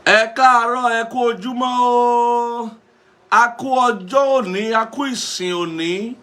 Ẹ káàárọ̀, ẹ kú ojúmọ́ o. A kú ọjọ́ òní, a kú ìsìn òní.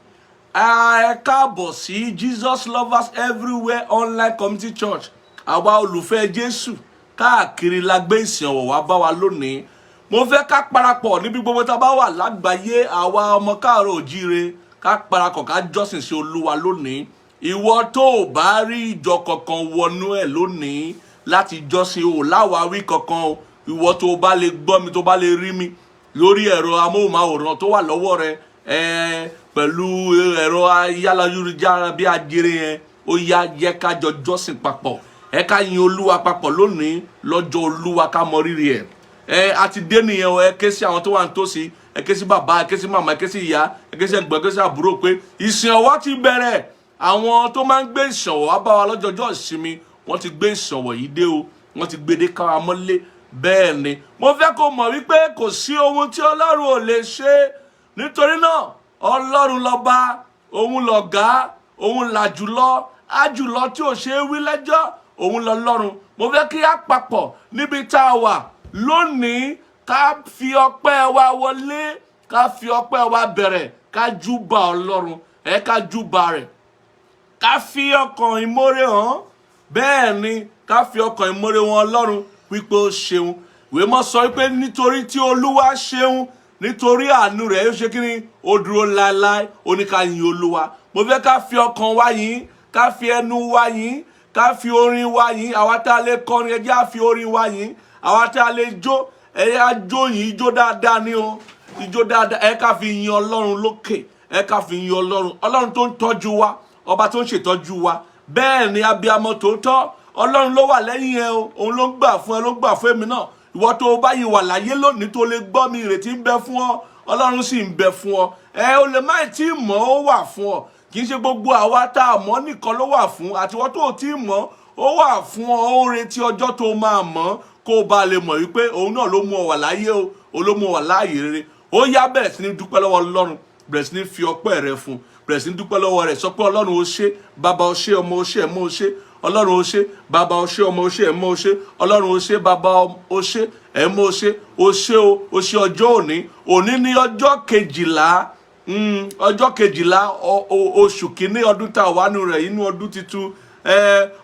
Ẹ káàbọ̀ sí Jesus Lovers Everywhere Online Community Church. Àwa olùfẹ́ Jésù káàkiri la gbé ìsìn ọ̀wọ̀ wá bá wa lónìí. Mo fẹ́ ká parapọ̀ níbi gbogbo tá a bá wà lágbàáyé, àwa ọmọ káàárọ̀ òjíire, ká parapọ̀ ká jọ́sìn sí Olúwa lónìí. Ìwọ tó o bá rí ìjọ kankan wọnú ẹ̀ lónìí láti jọ́sìn, o láwàáwí kankan o. Ìwọ tó o bá lè gbọ́ mi, tó o bá lè rí mi lórí ẹ̀rọ amóhùnmáwòrán tó wà lọ́wọ́ rẹ pẹ̀lú ẹ̀rọ ayélujára bí ajere yẹn, ó yá, yẹ ká jọ jọ́sìn papọ̀. Ẹ ká yin Olúwa papọ̀ lónìí lọ́jọ́ Olúwa, ká mọ rírì ẹ̀. Ẹ a ti dé nìyẹn o. Ẹ ké sí àwọn tó wà nítòsí, ẹ ké sí bàbá, ẹ ké sí màmá, ẹ ké sí ìyá, ẹ ké sí ẹ̀gbọ́n, ẹ ké sí àbúrò pé ìsìn ọ̀wọ̀ ti bẹ̀rẹ̀. Àwọn tó máa ń gbé ìsìn ọ̀wọ̀ wá bá wa lọ́jọ́jọ́ ìsinmi, wọ́n ti gbé ìsìn ọ̀wọ̀ yìí dé o. Wọ́n ti gbé dé káwa mọ́lé. Bẹ́ẹ̀ ni, mo fẹ́ kó mọ̀ wípé kò sí ohun tí Ọlọ́run ò lè ṣe. Nítorí náà, Ọlọ́run lọ́ba, òun lọ̀gá, òun làjùlọ, ájùlọ tí ò ṣe é wí lẹ́jọ́, òun lọ́lọ́run. Mo fẹ́ kí á papọ̀ níbi tá a wà lónìí, ká fi ọpẹ́ wa wọlé, ká fi ọpẹ́ wa bẹ̀rẹ̀, ká júbà Ọlọ́run, ẹ ká júbà rẹ̀, ká fi ọkàn ìmoore hàn. Bẹ́ẹ̀ ni, ká fi ọkàn ìmoore wọn Ọlọ́run wípé ó ṣeun. Ìwé mọ́ sọ wípé nítorí tí Olúwa ṣeun, nítorí àánú rẹ̀ yóò ṣe kí ni? Ó dúró láéláé. Ó ní ká yin Olúwa. Mo fẹ́ ká fi ọkàn wa yìn, ká fi ẹnu wa yìn, ká fi orin wa yìn. Àwa tá a lè kọrin, ẹ jẹ́ á fi orin wa yìn. Àwa tá a lè jó, ẹ yá jó yìn. Ijó dáadáa ni o, ijó dáadáa. Ẹ ká fi yin Ọlọ́run lókè, ẹ ká fi yin Ọlọ́run, Ọlọ́run tó ń tọ́jú wa, ọba tó ń ṣètọ́jú wa. Bẹ́ẹ̀ ni, abiyamọ tòótọ́, Ọlọ́run ló wà lẹ́yìn ẹ o. Òun ló ń gbà fún ẹ, ló ń gbà fún èmi náà. Ìwọ tó o bá yìí wà láyé lónìí, tó lè gbọ́ mi, ìrètí ń bẹ fún ọ. Ọlọ́run sì ń bẹ fún ọ. Ẹ o lè má tí ì mọ̀, ó wà fún ọ. Kì í ṣe gbogbo àwa tá a mọ̀ nìkan ló wà fún. Àtiwọ́ tó o tí ì mọ̀, ó wà fún ọ. Ó ń retí ọjọ́ tó o máa mọ̀, kó o bá lè mọ̀ wípé òun náà ló mú ọ wà láyé o, òun ló mú ọ wà láàyè rere. Ó yá, bẹ̀rẹ̀ sí ní dúpẹ́ lọ́wọ́ Ọlọ́run, bẹ̀rẹ̀ sí ní fi ọpẹ́ rẹ fún, bẹ̀rẹ̀ sí ní dúpẹ́ lọ́wọ́ rẹ̀. Sọ pé, "Ọlọ́run, ó ṣé. Bàbá, ó ṣé. Ọmọ, ó ṣé. Ẹ̀mọ́, ó ṣé. Ọlọ́run, ó ṣé. Bàbá, ó ṣé. Ọmọ, ó ṣé. Ẹ̀mọ́, ó ṣé. Ọlọ́run, ó ṣé. Bàbá, ó ṣé. Ẹ̀mọ́, ó ṣé. Ó ṣé o, ó ṣé." Ọjọ́ òní, òní ní ọjọ́ 12, ọjọ́ 12 oṣù kìíní ọdún tá a wà nù rẹ̀, inú ọdún tuntun.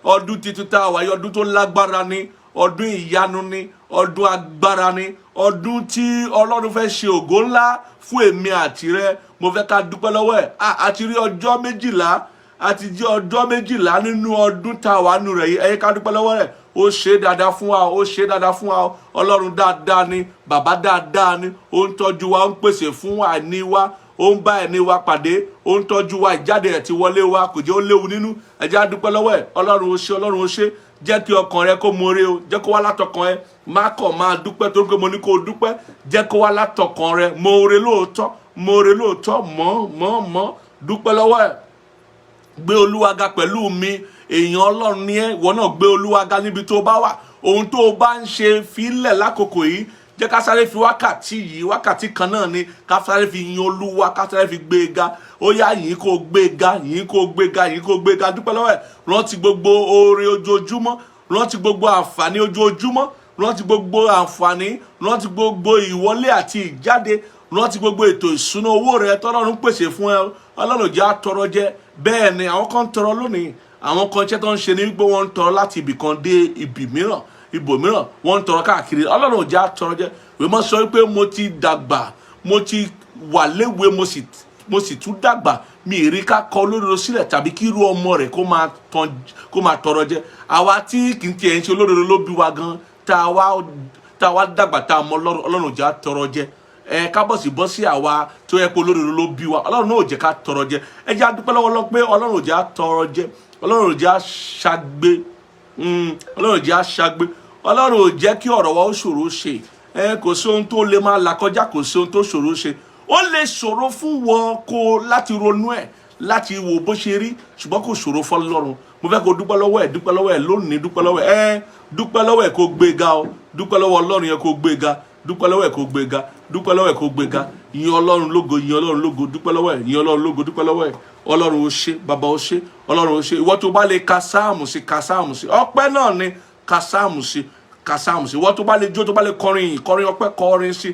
Ọdún tuntun tá a wà yìí, ọdún tó lágbára ni, ọdún ìyanu ni, ọdún agbára ni, ọdún tí Ọlọ́run fẹ́ ṣe ògo ńlá fún èmi àti rẹ. Mo fẹ́ ká dúpẹ́ lọ́wọ́ ẹ̀. A ti rí ọjọ́ 12, a ti jẹ́ ọjọ́ 12 nínú ọdún tá a wà nù rẹ̀ yìí. Ẹ yẹ ká dúpẹ́ lọ́wọ́ rẹ̀. Ó ṣe dáadáa fún wa, ó ṣe dáadáa fún wa. Ọlọ́run dáadáa ni, bàbá dáadáa ni. Ó ń tọ́jú wa, ó ń pèsè fún àìní wa, ó ń bá ẹni wa pàdé, ó ń tọ́jú wa. Ìjáde ẹ̀ ti wọlé wa kò jẹ́ ó léwu nínú. Ẹ jẹ́ á dúpẹ́ lọ́wọ́ ẹ̀. Ọlọ́run, ó ṣe. Ọlọ́run, ó ṣe. Jẹ́ kí ọkàn rẹ kó more o. Jẹ́ kó wá látọkàn ẹ. Má kàn máa dúpẹ́ torí pé mo ní kó o dúpẹ́. Jẹ́ kó wá látọkàn rẹ. More lóòótọ́, more lóòótọ́. Mọ́ mọ́ mọ́ dúpẹ́ lọ́wọ́ ẹ̀. Gbé Olúwa ga pẹ̀lú mi. Èèyàn Ọlọ́run ní ẹ́. Ìwọ náà gbé Olúwa ga níbi tó bá wà. Ohun tó o bá ń ṣe, fílẹ̀ lákòókò yìí. Jẹ́ ká sáré fi wákàtí yìí, wákàtí kan náà ni, ká sáré fi yin Olúwa, ká sáré fi gbé e ga. Ó yá, yìí kó gbé e ga, yìí kó gbé e ga, yìí kó gbé e ga. Dúpẹ́ lọ́wọ́ ẹ̀. Rántí gbogbo oore ojoojúmọ́, rántí gbogbo àǹfààní ojoojúmọ́, rántí gbogbo àǹfààní, rántí gbogbo ìwọlé àti ìjáde, rántí gbogbo ètò ìṣúná owó rẹ tọ́lọ́run pèsè fún ẹ. Ọlọ́run jẹ́ àtọrọ jẹ. Bẹ́ẹ̀ ni, àwọn kan ń tọrọ lónìí. Àwọn kan, iṣẹ́ tó ń ṣe ni wípé wọ́n ń tọrọ láti ibì kan dé ibì mìíràn, ibòmíràn, wọ́n ń tọrọ káàkiri. Ọlọ́run ò jẹ́ àtọrọ jẹ. Ìwé mọ́ sọ wípé mo ti dàgbà, mo ti wà léwe, mo sì tún dàgbà, mi ì rí ká kọ olódodo sílẹ̀ tàbí kí irú ọmọ rẹ̀ kó máa tọrọ jẹ. Àwa tí kì í tiẹ̀ ń ṣe olódodo ló bí wa gan, tá a wá dàgbà, tá a mọ Ọlọ́run, Ọlọ́run ò jẹ́ àtọrọ jẹ. Ẹ kábọ̀sì bọ́ sí àwa tó yẹ pé olódodo ló bí wa, Ọlọ́run náà ò jẹ́ ká tọrọ jẹ. Ẹ jẹ́ á dúpẹ́ lọ́wọ́ Ọlọ́run pé Ọlọ́run ò jẹ́ àtọrọ jẹ, Ọlọ́run ò jẹ́ àṣàgbé, Ọlọ́run ò jẹ́ àṣàgbé, Ọlọ́run ò jẹ́ kí ọ̀rọ̀ wa ó ṣòro ṣe. Ẹ kò sí ohun tó lè máa là kọjá, kò sí ohun tó ṣòro ṣe. Ó lè ṣòro fún wọn kó láti ronú ẹ̀, láti wo bó ṣe rí, ṣùgbọ́n kò ṣòro fọ́lọ́run. Mo fẹ́ kó dúpẹ́ lọ́wọ́ ẹ̀, dúpẹ́ lọ́wọ́ ẹ̀ lónìí, dúpẹ́ lọ́wọ́ ẹ̀. Ẹ dúpẹ́ lọ́wọ́ ẹ̀, kó gbé ga o. Dúpẹ́ lọ́wọ́ Ọlọ́run yẹn, kó gbé ga. Dúpẹ́ lọ́wọ́ ẹ̀, kó gbé ga. Dúpẹ́ lọ́wọ́ ẹ̀, kó gbé ga. Yin Ọlọ́run lógo, yin Ọlọ́run lógo. Dúpẹ́ lọ́wọ́ ẹ̀, yin Ọlọ́run lógo, dúpẹ́ lọ́wọ́ ẹ̀. Ọlọ́run, ó ṣé. Bàbá, ó ṣé. Ọlọ́run, ó ṣé. Ìwọ tó bá lè ka sáàmù sí, ka sáàmù sí. Ọpẹ́ náà ni. Ka sáàmù sí. Ka sáàmù sí. Wọ́n tó bá lè jó, tó bá lè kọrin yìí, kọrin ọpẹ́, kọrin sí,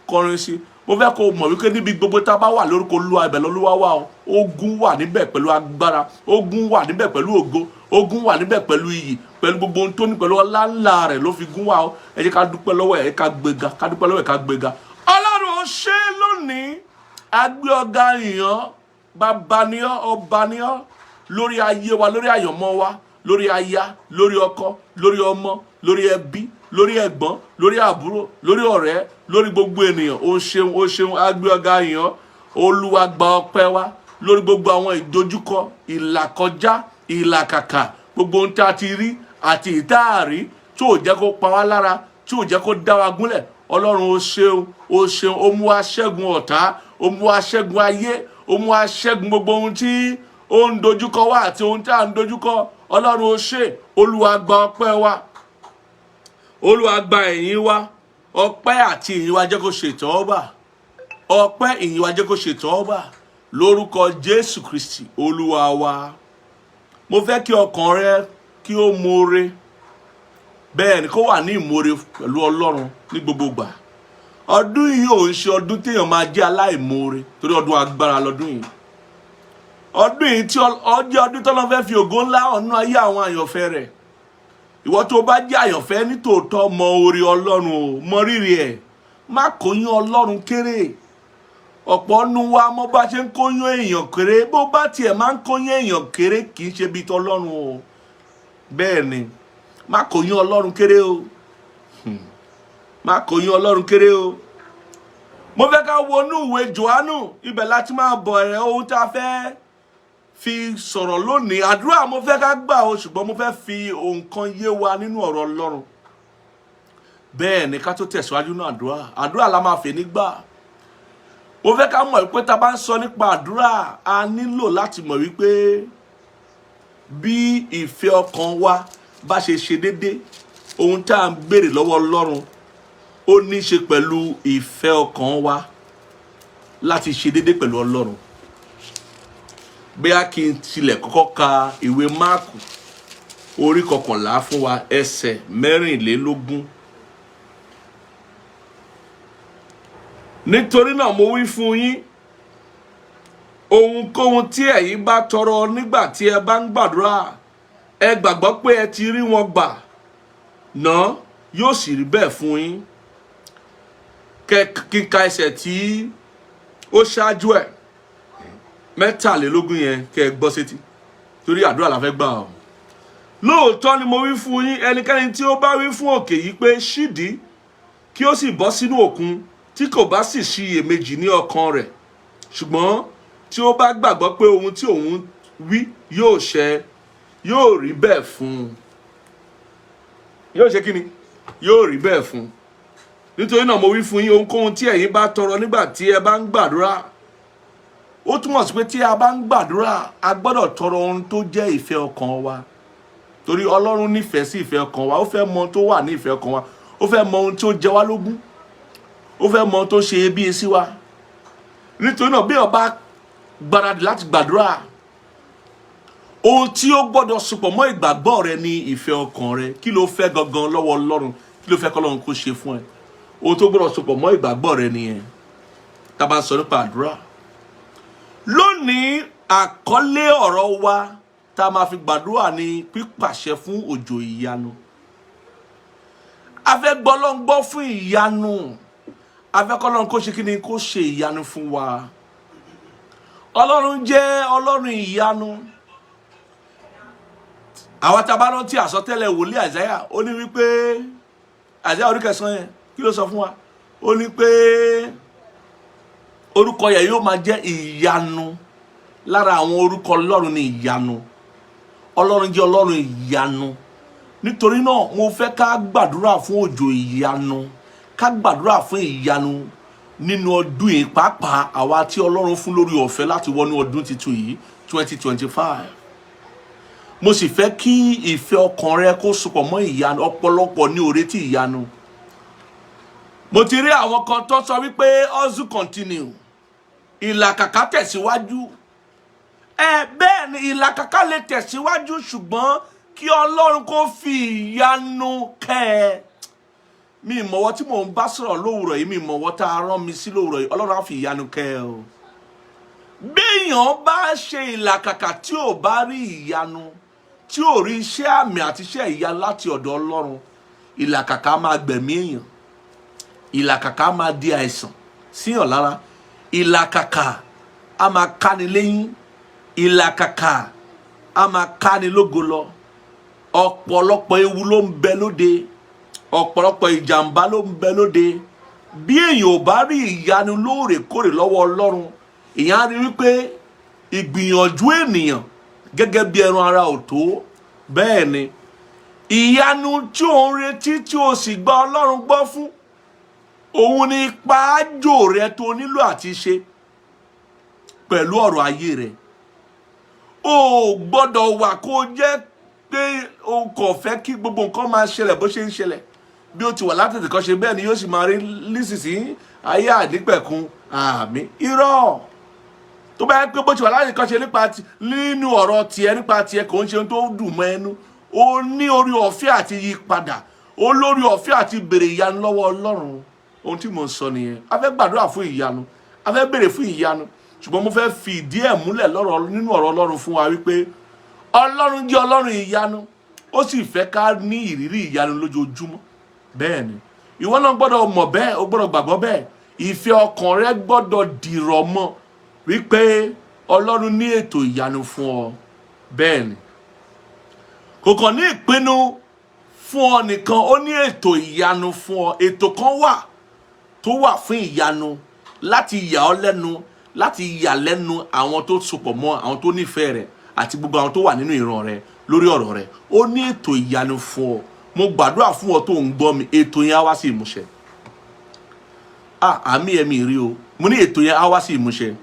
kọrin sí. Mo fẹ́ kó o mọ̀ wípé níbi gbogbo tá a bá wà lórúkọ Olúwa, ibẹ̀ lọ́lúwa wà o. Ogun wà níbẹ̀ pẹ̀lú agbára, ogun wà níbẹ̀ pẹ̀lú ògo, ogun wà níbẹ̀ pẹ̀lú iyì, pẹ̀lú gbogbo ohun tó ní, pẹ̀lú ọlá ńlá rẹ̀ ló fi gún wa o. Ẹ jẹ́ ká dúpẹ́ lọ́wọ́ ẹ̀, ká gbéga, ká dúpẹ́ lọ́wọ́ ẹ̀, ká gbéga. Ọlọ́run, ó ṣe é lónìí. Agbé ọ̀gá ìyàn. Bàbá ni ọ́, ọba ni ọ́ lórí ayé wa, lórí àyànmọ́ wa, lórí aya, lórí ọkọ, lórí ọmọ, lórí ẹbí, lórí ẹ̀gbọ́n, lórí àbúrò, lórí ọ̀rẹ́, lórí gbogbo ènìyàn. Ó ṣeun, ó ṣeun. Agbé ọ̀gá ìyàn. Olúwa, gba ọpẹ́ wa lórí gbogbo àwọn ìdojúkọ, ìlàkọjá, ìlàkàkà, gbogbo ohun tá a ti rí àti ìtaàrí tí ò jẹ́ kó pa wá lára, tí ò jẹ́ kó dá wa gúnlẹ̀. Ọlọ́run, ó ṣeun, ó ṣeun. Ó mú wa ṣẹ́gun ọ̀tá, ó mú wa ṣẹ́gun ayé, ó mú wa ṣẹ́gun gbogbo ohun tí ó ń dojúkọ wá àti ohun tí à ń dojúkọ. Ọlọ́run, ó ṣe. Olúwa, gba ọpẹ́ wa. Olúwa, gba ìyìn wa. Ọpẹ́ àti ìyìn wa, jẹ́ kó ṣe ìtẹ́wọ́gbà. Ọpẹ́, ìyìn wa, jẹ́ kó ṣe ìtẹ́wọ́gbà lórúkọ Jésù Kristi Olúwa wa. Mo fẹ́ kí ọkàn rẹ kí ó moore, bẹ́ẹ̀ ni kó wà ní ìmoore pẹ̀lú Ọlọ́run ní gbogbo gbà. Ọdún yìí ò ń ṣe ọdún téèyàn máa jẹ́ aláìmoore, torí ọdún agbára lọ́dún yìí. Ọdún yìí tí ọjọ́ ọdún tọ́lọ́ fẹ́ fi ògo ńlá ọ̀nà ayé àwọn àyànfẹ́ rẹ̀. Ìwọ tó bá jẹ́ àyànfẹ́ nítòótọ́, mọ oore Ọlọ́run o, mọ rírì ẹ̀. Má kóyún Ọlọ́run kéré. Ọ̀pọ̀ nu wa mọ bá ṣe ń kóyún èèyàn kéré. Bó bá tiẹ̀ máa ń kóyún èèyàn kéré, kì í ṣe bíi tọlọ́run o. Bẹ́ẹ̀ ni, má kóyún Ọlọ́run kéré o, má kóyún Ọlọ́run kéré o. Mo fẹ́ ká wọnú ìwé Jòhánù. Ibẹ̀ láti máa bọ̀ ẹ̀rẹ̀ ohun tá a fẹ́ fi sọ̀rọ̀ lónìí. Àdúrà mo fẹ́ ká gbà o, ṣùgbọ́n mo fẹ́ fi nǹkan yé wa nínú ọ̀rọ̀ Ọlọ́run. Bẹ́ẹ̀ ni, ká tó tẹ̀síwájú náà, àdúrà, àdúrà la máa fẹ́ nígbà. Mo fẹ́ ká mọ̀ pé tá a bá ń sọ nípa àdúrà, a nílò láti mọ̀ wípé bí ìfẹ́ ọkàn wa bá ṣe ṣe déédé, ohun tá à ń béèrè lọ́wọ́ Ọlọ́run, ó ní í ṣe pẹ̀lú ìfẹ́ ọkàn wa láti ṣe déédé pẹ̀lú Ọlọ́run. Bóyá kí n tilẹ̀ kọ́kọ́ ka ìwé Máàkù orí 11 fún wa, ẹsẹ̀ 24. Nítorí náà mo wí fún yín, ohunkóhun tí ẹ̀yin bá tọrọ nígbà tí ẹ bá ń gbàdúrà, ẹ gbàgbọ́ pé ẹ ti rí wọn gbà náà, yóò sì rí bẹ́ẹ̀ fún yín. Kí n ka ẹsẹ̀ tí ó ṣáájú ẹ̀, 23 yẹn, kẹ́ ẹ gbọ́ sétí, torí àdúrà la fẹ́ gbà ọ́. Lóòótọ́ ni mo wí fún yín, ẹnikẹ́ni tí ó bá wí fún òkè yìí pé, 'Ṣídìí, kí ó sì bọ́ sínú òkun,' tí kò bá sì ṣiyèméjì ní ọkàn rẹ̀, ṣùgbọ́n tí ó bá gbàgbọ́ pé ohun tí òun wí yóò ṣẹ, yóò rí bẹ́ẹ̀ fún un. Yóò ṣe kí ni? Yóò rí bẹ́ẹ̀ fún un. Nítorí náà mo wí fún yín, ohunkóhun tí ẹ̀yin bá tọrọ nígbà tí ẹ bá ń gbàdúrà. Ó túmọ̀ sí pé tí a bá ń gbàdúrà, a gbọ́dọ̀ tọrọ ohun tó jẹ́ ìfẹ́ ọkàn wa, torí Ọlọ́run nífẹ̀ẹ́ sí ìfẹ́ ọkàn wa. Ó fẹ́ mọ ohun tó wà ní ìfẹ́ ọkàn wa, ó fẹ́ mọ ohun tó jẹ wá lógún, ó fẹ́ mọ ohun tó ṣe iyebíye sí wa. Nítorí náà, bí o bá gbáradì láti gbàdúrà, ohun tí ó gbọ́dọ̀ sopọ̀ mọ́ ìgbàgbọ́ rẹ ní ìfẹ́ ọkàn rẹ. Kí ló fẹ́ gangan lọ́wọ́ Ọlọ́run? Kí ló fẹ́ kọ́lọ́run kó ṣe fún ẹ? Ohun tó gbọ́dọ̀ sopọ̀ mọ́ ìgbàgbọ́ rẹ nìyẹn, tá a bá ń sọ nípa àdúrà. Lónìí, àkọlé ọ̀rọ̀ wa tá a máa fi gbàdúrà ní pípàṣẹ fún òjò ìyanu. A fẹ́ gbọ́ Ọlọ́run gbọ́ fún ìyanu. A fẹ́ kọ́lọ́run kó ṣe kí ni? Kó ṣe ìyanu fún wa. Ọlọ́run jẹ́ Ọlọ́run ìyanu. Àwọn tá a bá rántí àsọtẹ́lẹ̀ wòlíì Àìsáyà, ó ní wípé, Àìsáyà orí 9 yẹn, kí ló sọ fún wa? Ó ní pé orúkọ yẹn yóò máa jẹ́ ìyanu. Lára àwọn orúkọ Ọlọ́run ní ìyanu. Ọlọ́run jẹ́ Ọlọ́run ìyanu. Nítorí náà, mo fẹ́ ká gbàdúrà fún òjò ìyanu, ká gbàdúrà fún ìyanu nínú ọdún yìí, pàápàá àwa tí Ọlọ́run fún lórí ọ̀fẹ́ láti wọnú ọdún tuntun yìí, 2025. Mo sì fẹ́ kí ìfẹ́ ọkàn rẹ kó sopọ̀ mọ́ ìyanu. Ọ̀pọ̀lọpọ̀ ní ó retí ìyanu. Mo ti rí àwọn kan tó sọ wípé hustle continue, ìlàkàkà tẹ̀síwájú. Ẹ bẹ́ẹ̀ ni, ìlàkàkà lè tẹ̀síwájú, ṣùgbọ́n kí Ọlọ́run kó fi ìyanu kẹ́ ẹ. Mi ìmọ̀wọ́ tí mò ń bá sọ̀rọ̀ lówùrọ̀ yìí, mi ìmọ̀wọ́ tá a rán mi sí lówùrọ̀ yìí. Ọlọ́run á fi ìyanu kẹ́ ẹ o. Béèyàn bá ṣe ìlàkàkà tí ò bá rí ìyanu, tí ò rí iṣẹ́ àmì àti iṣẹ́ ìyanu láti ọ̀dọ̀ Ọlọ́run, ìlàkàkà máa gbẹ̀mí èèyàn, ìlàkàkà máa di àìsàn síyàn lára, ìlàkàkà á máa káni léyín, ìlàkàkà á máa káni lógo lọ. Ọ̀pọ̀lọpọ̀ ewu ló ń bẹ lóde, ọ̀pọ̀lọpọ̀ ìjàmbá ló ń bẹ lóde. Bí èèyàn ò bá rí ìyanu lóòrèkóòrè lọ́wọ́ Ọlọ́run, èèyàn á rí wípé ìgbìyànjú ènìyàn gẹ́gẹ́ bí ẹran ara ò tó. Bẹ́ẹ̀ ni ìyanu tí ò ń retí, tí o sì gba Ọlọ́run gbọ́ fún, òun ni ipa ájò rẹ tó nílò àti ṣe pẹ̀lú ọ̀rọ̀ ayé rẹ. O ò gbọ́dọ̀ wà kó jẹ́ pé o kò fẹ́ kí gbogbo nǹkan máa ṣẹlẹ̀ bó ṣe ń ṣẹlẹ̀. Bí ó ti wà látètè kan ṣe, bẹ́ẹ̀ ni yóò sì máa rí lísìsì ayé àdípẹ̀kun. Àmín. Irọ́. Tó bá yẹ pé bó ti wà látètè kan ṣe nípa ti nínú ọ̀rọ̀ tiẹ̀, nípa tiẹ̀, kò ń ṣe ohun tó dùn mọ́ ẹnu, o ní orí ọ̀fẹ́ àti yí padà, o lórí ọ̀fẹ́ àti béèrè ìyanu lọ́wọ́ Ọlọ́run. Ohun tí mò ń sọ nìyẹn. A fẹ́ gbàdúrà fún ìyanu, a fẹ́ béèrè fún ìyanu, ṣùgbọ́n mo fẹ́ fi ìdí ẹ̀ múlẹ̀ lọ́rọ̀ nínú ọ̀rọ̀ Ọlọ́run fún wa wípé Ọlọ́run jẹ́ Ọlọ́run ìyanu, ó sì fẹ́ ká ní ìrírí ìyanu lójoojúmọ́. Bẹ́ẹ̀ ni ìwọ náà gbọ́dọ̀ mọ̀ bẹ́ẹ̀, o gbọ́dọ̀ gbàgbọ́ bẹ́ẹ̀. Ìfẹ́ ọkàn rẹ gbọ́dọ̀ dìrọ̀ mọ́ wípé Ọlọ́run ní ètò ìyanu fún ọ. Bẹ́ẹ̀ ni kò kàn ní ìpinnu fún ọ nìkan, ó ní ètò ìyanu fún ọ. Ètò kan wà tó wà fún ìyanu láti yà ọ́ lẹ́nu, láti yà lẹ́nu àwọn tó sopọ̀ mọ́, àwọn tó nífẹ̀ẹ́ rẹ̀ àti gbogbo àwọn tó wà nínú ìran rẹ̀ lórí ọ̀rọ̀ rẹ̀. Ó ní ètò ìyanu fún ọ. Mo gbàdúrà fún ọ tó ń gbọ́ mi, ètò yẹn á wá sí ìmúṣẹ. Ah, àmì ẹ̀mí rí o. Mo ní ètò yẹn á wá sí ìmúṣẹ.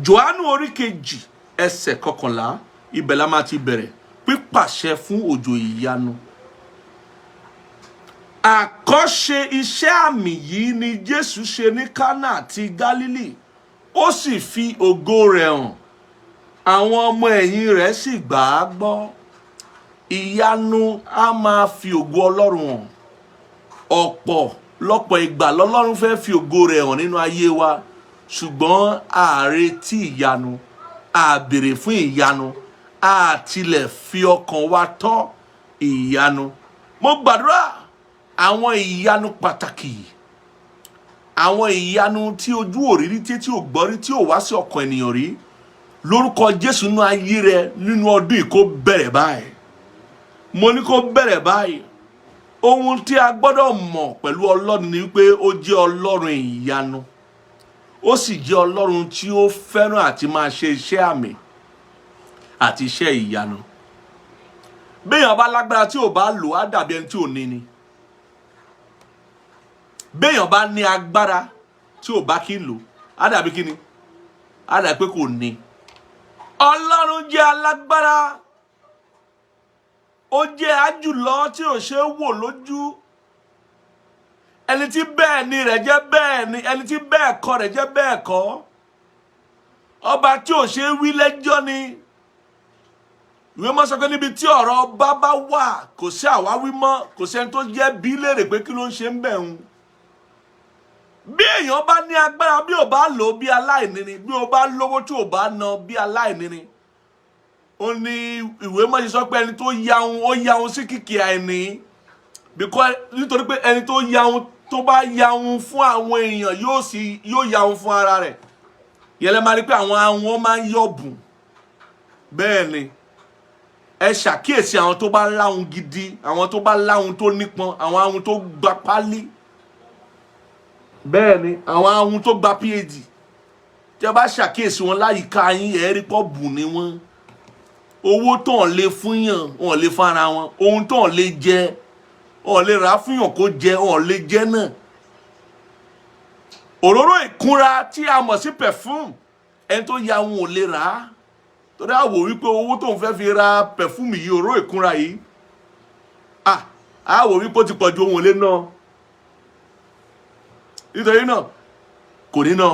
Jòhánù orí 2 ẹsẹ̀ 11, ibẹ̀ la máa ti bẹ̀rẹ̀. Pípàṣẹ fún òjò ìyanu. Àkọ́ṣe iṣẹ́ àmì yìí ni Jésù ṣe ní Kánà àti Gálílì, ó sì fi ògo rẹ̀ hàn, àwọn ọmọ ẹ̀yìn rẹ̀ sì gbà á gbọ́. Ìyanu á máa fi ògo Ọlọ́run hàn. Ọ̀pọ̀ lọ́pọ̀ ìgbà lọ́lọ́run fẹ́ fi ògo rẹ̀ hàn nínú ayé wa, ṣùgbọ́n a retí ìyanu, a béèrè fún ìyanu, a tilẹ̀ fi ọkàn wa tọ́ ìyanu. Mo gbàdúrà, àwọn ìyanu pàtàkì, àwọn ìyanu tí ojú òrírí, tí ò gbọ́ rí, tí ò wá sí ọkàn ènìyàn rí, lórúkọ Jésù, nínú ayé rẹ nínú ọdún yìí, kó bẹ̀rẹ̀ báyìí. Mo ní kó bẹ̀rẹ̀ báyìí. Ohun tí a gbọ́dọ̀ mọ̀ pẹ̀lú Ọlọ́run ni wípé ó jẹ́ Ọlọ́run ìyanu, ó sì jẹ́ Ọlọ́run tí ó fẹ́ràn àti máa ṣe iṣẹ́ àmì àti iṣẹ́ ìyanu. Béèyàn bá lágbára tí ò bá lò, á dàbí ẹni tí ò ní ni. Béèyàn bá ní agbára tí ò bá kí ń lò, á dàbí kí ni? Á dàbí pé kò ní. Ọlọ́run jẹ́ alágbára, ó jẹ́ àjùlọ tí ò ṣe é wò lójú. Ẹni tí bẹ́ẹ̀ ni rẹ̀ jẹ́ bẹ́ẹ̀ ni, ẹni tí bẹ́ẹ̀ kọ́ rẹ̀ jẹ́ bẹ́ẹ̀ kọ́. Ọba tí ò ṣe é wí lẹ́jọ́ ni. Ìwé mọ́ sọ pé níbi tí ọ̀rọ̀ ọba bá wà, kò sí àwáwí mọ́, kò sẹ́ni tó jẹ́ bí léèrè pé kí ló ń ṣe ń bẹ̀ ń. Bí èèyàn bá ní agbára, bí ò bá lò ó, bí aláìní ni. Bí o bá lówó tí ò bá ná, bí aláìní ni. Ó ní ìwé mọ́ ṣe sọ pé ẹni tó yahun, ó yahun sí kìkì àìní. Because nítorí pé ẹni tó yahun, tó bá yahun fún àwọn èèyàn, yóò sì yóò yahun fún ara rẹ̀. Yẹlẹ máa rí pé àwọn ahun máa ń yọ̀bùn. Bẹ́ẹ̀ ni, ẹ ṣàkíyèsí àwọn tó bá láhun gidi, àwọn tó bá láhun tó nípọn, àwọn ahun tó gba pálí. Bẹ́ẹ̀ ni, àwọn ahun tó gba PhD, tí ẹ bá ṣàkíyèsí wọn láyìíká yín, ẹ rí pọ̀ bù ní wọn. Owó tó ń lè fún yàn, wọn lè fún ara wọn. Ohun tó ń lè jẹ, wọn lè rà á fún yàn kó jẹ, wọn lè jẹ náà. Òróró ìkunra tí a mọ̀ sí perfume, ẹni tó ya wọn ò lè rà á, torí àwò wípé owó tó ń fẹ́ fi ra perfume yìí, òróró ìkunra yìí, ah, àwò wípé ó ti pọ̀ ju, ohun ò lè ná. Nítorí náà kò ní ná,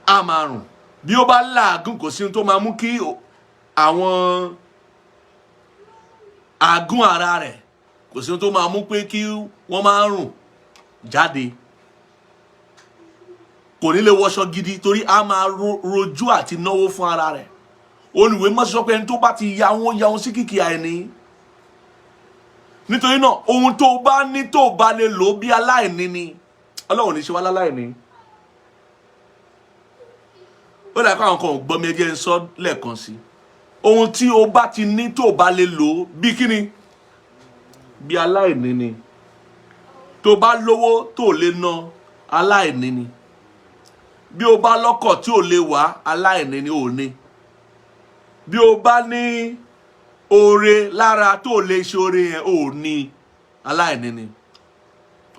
á máa rùn. Bí ó bá làágùn, kò sí ohun tó máa mú kí àwọn àgún ara rẹ̀, kò sí ohun tó máa mú pé kí wọ́n máa rùn. jáde. Kò ní lè wọṣọ gidi torí a máa rojú àti náwó fún ara rẹ̀. Olùwé mọ́ sọ pé ẹni tó bá ti ya wọn, ya wọn sí kìkì àìní. Nítorí náà, ohun tó bá ní tó bá lè lò bí aláìní ni. Ọlọ́run ní ṣe wá láláìní. Ó dà pé àwọn kan ò gbọ́ mi. Ẹ jẹ́ ń sọ lẹ́ẹ̀kan sí. Ohun tí o bá ti ní tó bá lè lò bí kíni? Bí aláìní ni. Tó bá lówó tó lè ná, aláìní ni. Bí o bá lọ́kọ̀ tí ò lè wá, aláìní ni, ò ní. Bí o bá ní oore lára tó lè ṣe oore yẹn, ò ní, aláìní ni.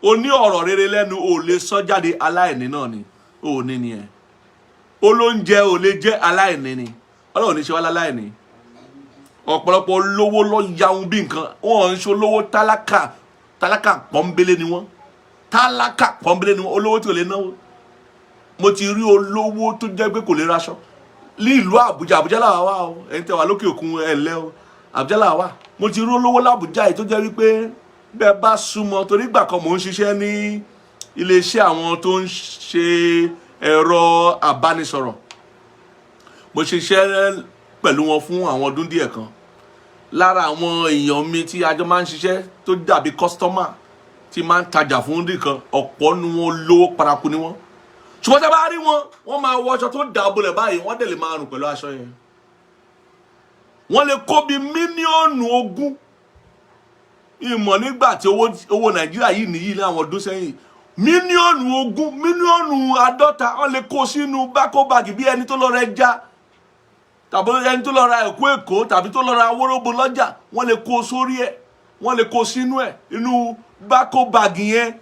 O ní ọ̀rọ̀ rere lẹ́nu, ò lè sọ jáde, aláìní náà ni, ò ní ni ẹ̀. Olóúnjẹ ò lè jẹ́, aláìní ni. Ọlọ́run ní ṣe wá láláìní. Ọ̀pọ̀lọpọ̀ olówó lọ yahun bí nǹkan. Wọn ń ṣe olówó, tálákà, tálákà pọ́nbélé ni wọ́n. Tálákà pọ́nbélé ni wọ́n. Olówó tí ò lè náwó. Mo ti rí olówó tó jẹ́ pé kò lè raṣọ ní ìlú Àbújá. Àbújá làwà wà o. Ẹ̀yin tẹ́ wà lókè òkun, ẹ̀ lẹ́ o, Àbújá làwà wà. Mo ti rí olówó l'Àbújá yìí tó jẹ́ wípé bẹ́ẹ̀ bá súnmọ́, torí ìgbà kan mò ń ṣiṣẹ́ ní iléeṣẹ́ àwọn tó ń ṣe ẹ̀rọ àbánisọ̀rọ̀. Mo ṣiṣẹ́ pẹ̀lú wọn fún àwọn ọdún díẹ̀ kan. Lára àwọn èèyàn mi tí a jọ máa ń ṣiṣẹ́ tó dàbí customer tí máa ń tajà fún nìkan, ọ̀pọ̀ nu wọn lówó paraku ni wọ́n. Ṣùgbọ́n tí a bá rí wọn, wọ́n máa wọ aṣọ tó dà bolẹ̀ báyìí, wọ́n dẹ̀ lè máa rùn pẹ̀lú aṣọ yẹn. Wọ́n lè kó bí mílíọ̀nù 20 ìmọ̀ nígbà tí owó Nàìjíríà yìí nìyí ní àwọn ọdún sẹ́yìn, mílíọ̀nù 20, mílíọ̀nù 50, wọ́n lè kó sínú bákó bag bí ẹni tó lọ rẹ já tàbí ẹni tó lọ ra ẹ̀kú èkó tàbí tó lọ ra wóróbo lọ́jà. Wọ́n lè kó sórí ẹ̀, wọ́n lè kó sínú ẹ̀, inú bákó bag yẹn.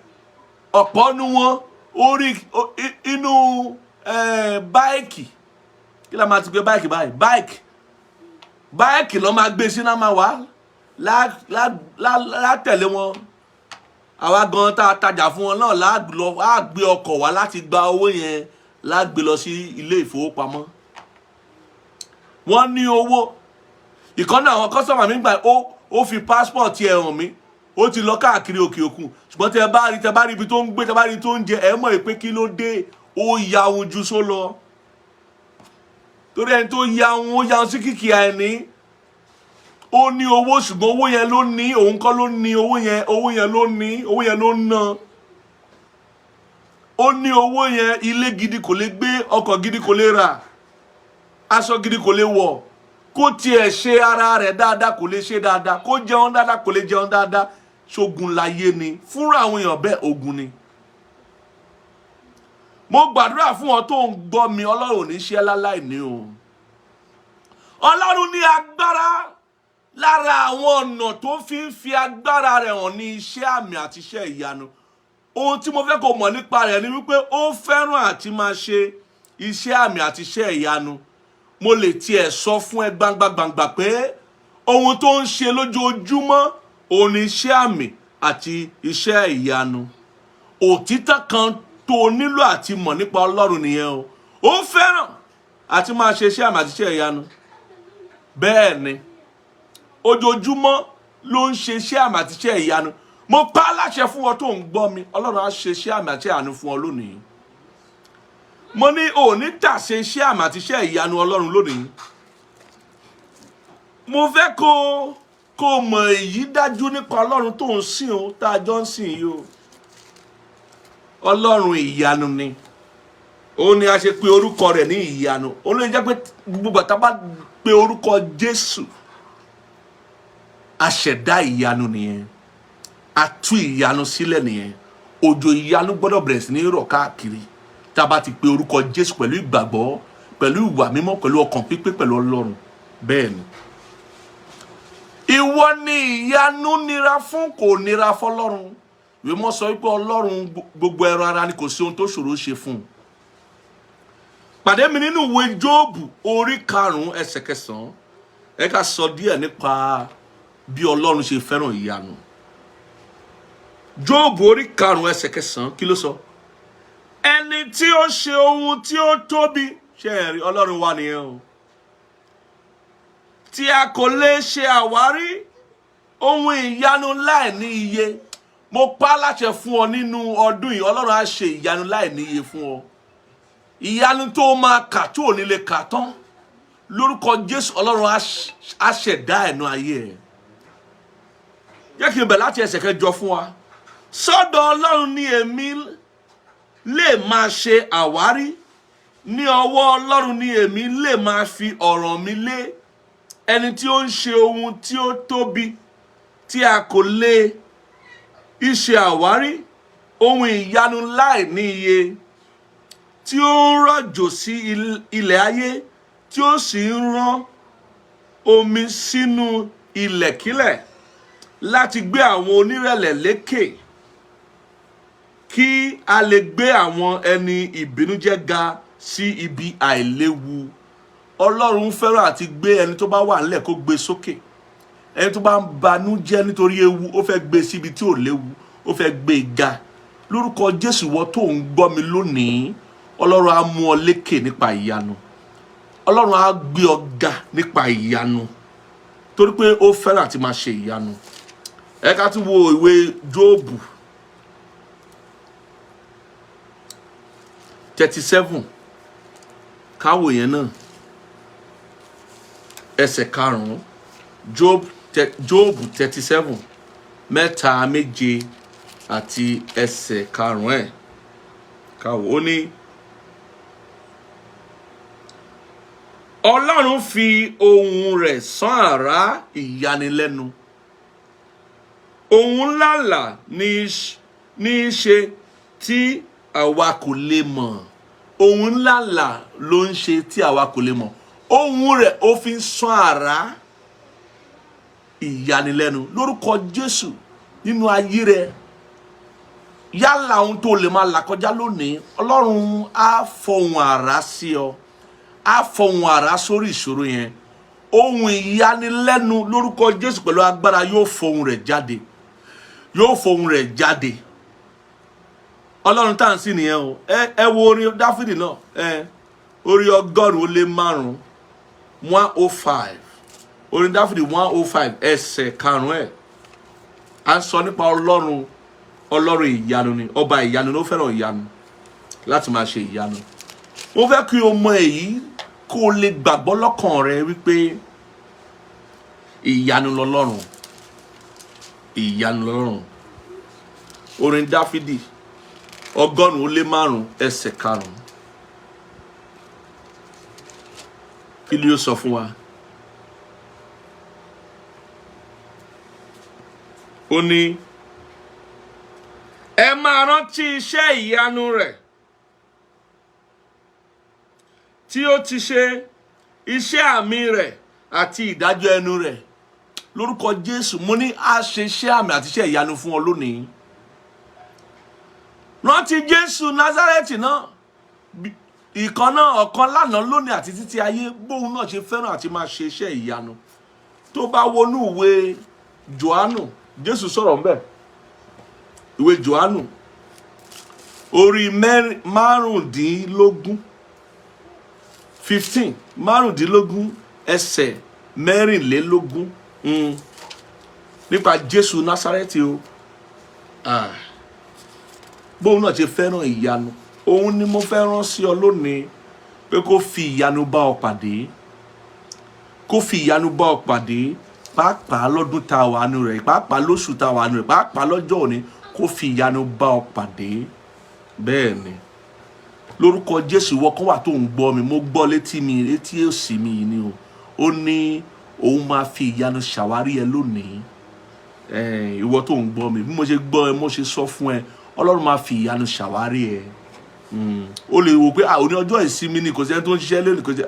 Ọ̀pọ̀ nu wọn orí inú bike, kí la máa ti gbé bike báyìí, bike lọ́ máa gbé sínú, máa wá látẹ̀lé wọn. Àwa gan tá a tajà fún wọn náà lọ á gbé ọkọ̀ wá láti gba owó yẹn, lágbé lọ sí ilé ìfowópamọ́. Wọ́n ní owó. Ìkànnì àwọn customer mi gbà, ó fi passport ẹ̀ hàn mí. Ó ti lọ káàkiri òkè òkun, ṣùgbọ́n tẹ bá rí ibi tó ń gbé, tẹ bá rí ibi tó ń jẹ, ẹ mọ̀ pé kí ló dé? Ó ya ohun ju só lọ, torí ẹni tó ya ohun, ó ya ohun sí kìkì àìní. Ó ní owó, ṣùgbọ́n owó yẹn ló ní, òun kọ́ ló ní owó yẹn. Owó yẹn ló ní, owó yẹn ló ń ná. Ó ní owó yẹn, ilé gidi kò lè gbé, ọkọ̀ gidi kò lè rà, aṣọ gidi kò lè wọ̀, kó tiẹ̀ ṣe ara rẹ̀ dáadáa, kò lè ṣe dáadáa, kó jẹun dáadáa, kò lè jẹun dáadáa. Ṣogun láyé ni fúnra àwọn èèyàn bẹ́ẹ̀, ogun ni. Mo gbàdúrà fún ọ tó ń gbọ́ mi, Ọlọ́run ò ní ṣe láláì ní o. Ọlọ́run ní agbára. Lára àwọn ọ̀nà tó fi ń fi agbára rẹ̀ hàn ní iṣẹ́ àmì àti iṣẹ́ ìyanu. Ohun tí mo fẹ́ kó mọ̀ nípa rẹ̀ ni wípé ó fẹ́ràn àti máa ṣe iṣẹ́ àmì àti iṣẹ́ ìyanu. Mo lè tiẹ̀ sọ fún ẹ gbangba gbangba pé ohun tó ń ṣe lójoojúmọ́ òun ni iṣẹ́ àmì àti iṣẹ́ ìyanu. Òtítọ́ kan tó o nílò àti mọ̀ nípa Ọlọ́run nìyẹn o. Ó fẹ́ràn àti máa ṣe iṣẹ́ àmì àti iṣẹ́ ìyanu. Bẹ́ẹ̀ ni, ojoojúmọ́ ló ń ṣe iṣẹ́ àmì àti iṣẹ́ ìyanu. Mo pa á láṣẹ fún ọ tó ń gbọ́ mi, Ọlọ́run á ṣe iṣẹ́ àmì àti ìyanu fún ọ lónìí. Mo ní òní tàṣe iṣẹ́ àmì àti iṣẹ́ ìyanu Ọlọ́run lónìí. Mo fẹ́ kó mọ̀ èyí dájú nípa Ọlọ́run tó ń sìn o, tá a jọ ń sìn yìí o. Ọlọ́run ìyanu ni. Òun ni a ṣe pé orúkọ rẹ̀ ní ìyanu. Òun ló jẹ́ pé gbogbo àtà bá pe orúkọ Jésù, aṣẹ̀dá ìyanu nìyẹn, a tú ìyanu sílẹ̀ nìyẹn. Òjò ìyanu gbọ́dọ̀ bẹ̀rẹ̀ sí ní rọ̀ káàkiri tá a bá ti pe orúkọ Jésù pẹ̀lú ìgbàgbọ́, pẹ̀lú ìwà mímọ́, pẹ̀lú ọkàn pípé, pẹ̀lú Ọlọ́run. Bẹ́ẹ̀ ni, ìwọ ni ìyanu nira fún, kò nira fọ́lọ́run. Ìwé mọ́ sọ wípé Ọlọ́run gbogbo ẹran ara ni kò sí ohun tó ṣòro ṣe fún un. Pàdé mi nínú ìwé Jóòbù orí 5 ẹsẹ̀ 9. Ẹ ká sọ díẹ̀ nípa bí Ọlọ́run ṣe fẹ́ràn ìyanu. Jóòbù orí 5 ẹsẹ̀ 9, kí ló sọ? Ẹni tí ó ṣe ohun tí ó tóbi, ṣe ẹ̀rí Ọlọ́run wà nìyẹn o, tí a kò lè ṣe àwárí, ohun ìyanu láì ní iye. Mo pa á láṣẹ fún ọ nínú ọdún yìí, Ọlọ́run á ṣe ìyanu láì níye fún ọ. Ìyanu tó máa kà tó ò ní lè kà tán. Lórúkọ Jésù, Ọlọ́run á ṣẹ̀dá ẹ̀nu ayé ẹ̀. Jẹ́ kí n bẹ̀ láti ẹsẹ̀ kẹjọ fún wa. Sọ́dọ̀ Ọlọ́run ni èmi lè máa ṣe àwárí. Ní ọwọ́ Ọlọ́run ni èmi lè máa fi ọ̀ràn mi lé. Ẹni tí ó ń ṣe ohun tí ó tóbi tí a kò lè ṣe àwárí, ohun ìyanu láì ní iye, tí ó ń rọ̀jò sí ilẹ̀ ayé, tí ó sì ń rán omi sínú ilẹ̀kílẹ̀, láti gbé àwọn onírẹ̀lẹ̀ lékè, kí a lè gbé àwọn ẹni ìbìnújẹ́ ga sí ibi àìléwu. Ọlọ́run fẹ́ràn àti gbé ẹni tó bá wà nílẹ̀ kó gbé sókè. Ẹni tó bá ń banújẹ́ nítorí ewu, ó fẹ́ gbé síbi tí ò léwu, ó fẹ́ gbé e ga. Lórúkọ Jésù, wọ tó ń gbọ́ mi lónìí, Ọlọ́run á mú ọ lékè nípa ìyanu. Ọlọ́run á gbé ọ ga nípa ìyanu, torí pé ó fẹ́ràn àti máa ṣe ìyanu. Ẹ ká tún wo ìwé Jóòbù 37, káwò yẹn náà, ẹsẹ̀ karùn-ún. Jóòbù 37, 3, 7 àti ẹsẹ̀ karùn-ún ẹ̀ káwò. Ó ní, Ọlọ́run fi ohùn rẹ̀ sán àrá ìyanilẹ́nu. Ohun ńláńlá ní í ṣe tí àwa kò lè mọ̀. Ohun ńláńlá ló ń ṣe tí àwa kò lè mọ̀. Ohun rẹ̀ ó fi ń sán àrá ìyanilẹ́nu. Lórúkọ Jésù, nínú ayé rẹ, yálà ohun tó lè máa là kọjá lónìí, Ọlọ́run á fọhùn àrá sí ọ, á fọhùn àrá sórí ìṣòro yẹn. Ohun ìyanilẹ́nu lórúkọ Jésù pẹ̀lú agbára yóò fọhùn rẹ̀ jáde, yóò fọhùn rẹ̀ jáde. Ọlọ́run tá à ń sìn nìyẹn o. Ẹ wo orin Dáfídì náà, ẹ orí 105, 105, orin Dáfídì 105, ẹsẹ̀ karùn-ún ẹ̀. À ń sọ nípa Ọlọ́run. Ọlọ́run ìyanu ni, ọba ìyanu ló fẹ́ràn ìyanu láti máa ṣe ìyanu. Mo fẹ́ kí o mọ èyí, kó o lè gbàgbọ́ lọ́kàn rẹ wípé ìyanu lọ́lọ́run, ìyanu lọ́lọ́run. Orin Dáfídì 105, ẹsẹ̀ karùn-ún, kí ni ó sọ fún wa? Ó ní, ẹ máa rántí iṣẹ́ ìyanu rẹ̀ tí ó ti ṣe, iṣẹ́ àmì rẹ̀ àti ìdájọ́ ẹnu rẹ̀. Lórúkọ Jésù, mo ní á ṣe iṣẹ́ àmì àti iṣẹ́ ìyanu fún ọ lónìí. Rántí Jésù Násárẹ́tì náà, ìkan náà, ọ̀kan lánàá, lónìí àti títí ayé, bóun náà ṣe fẹ́ràn àti máa ṣe iṣẹ́ ìyanu. Tó bá wọnú ìwé Jòhánù, Jésù sọ̀rọ̀ ńbẹ̀. Ìwé Jòhánù orí 15, 15, 15, ẹsẹ̀ 24, nípa Jésù Násárẹ́tì o. Bóun náà ṣe fẹ́ràn ìyanu, òun ni mo fẹ́ rán sí ọ lónìí, pé kó fi ìyanu bá ọ pàdé, kó fi ìyanu bá ọ pàdé, pàápàá lọ́dún tá a wà nù rẹ̀, pàápàá lóṣù tá a wà nù rẹ̀, pàápàá lọ́jọ́ òní, kó fi ìyanu bá ọ pàdé. Bẹ́ẹ̀ ni, lórúkọ Jésù. Ìwọ kan wà tó ń gbọ́ mi, mo gbọ́ létí mi, létí òsì mi yìí ni o. Ó ní òun máa fi ìyanu ṣàwárí ẹ lónìí. Ìwọ tó ń gbọ́ mi, bí mo ṣe gbọ́ ẹ, mo ṣe sọ fún ẹ, Ọlọ́run máa fi ìyanu ṣàwárí ẹ. O lè wò pé òní ọjọ́ ìsinmi ni, kò sí ẹni tó ń ṣiṣẹ́ lónìí, kò sí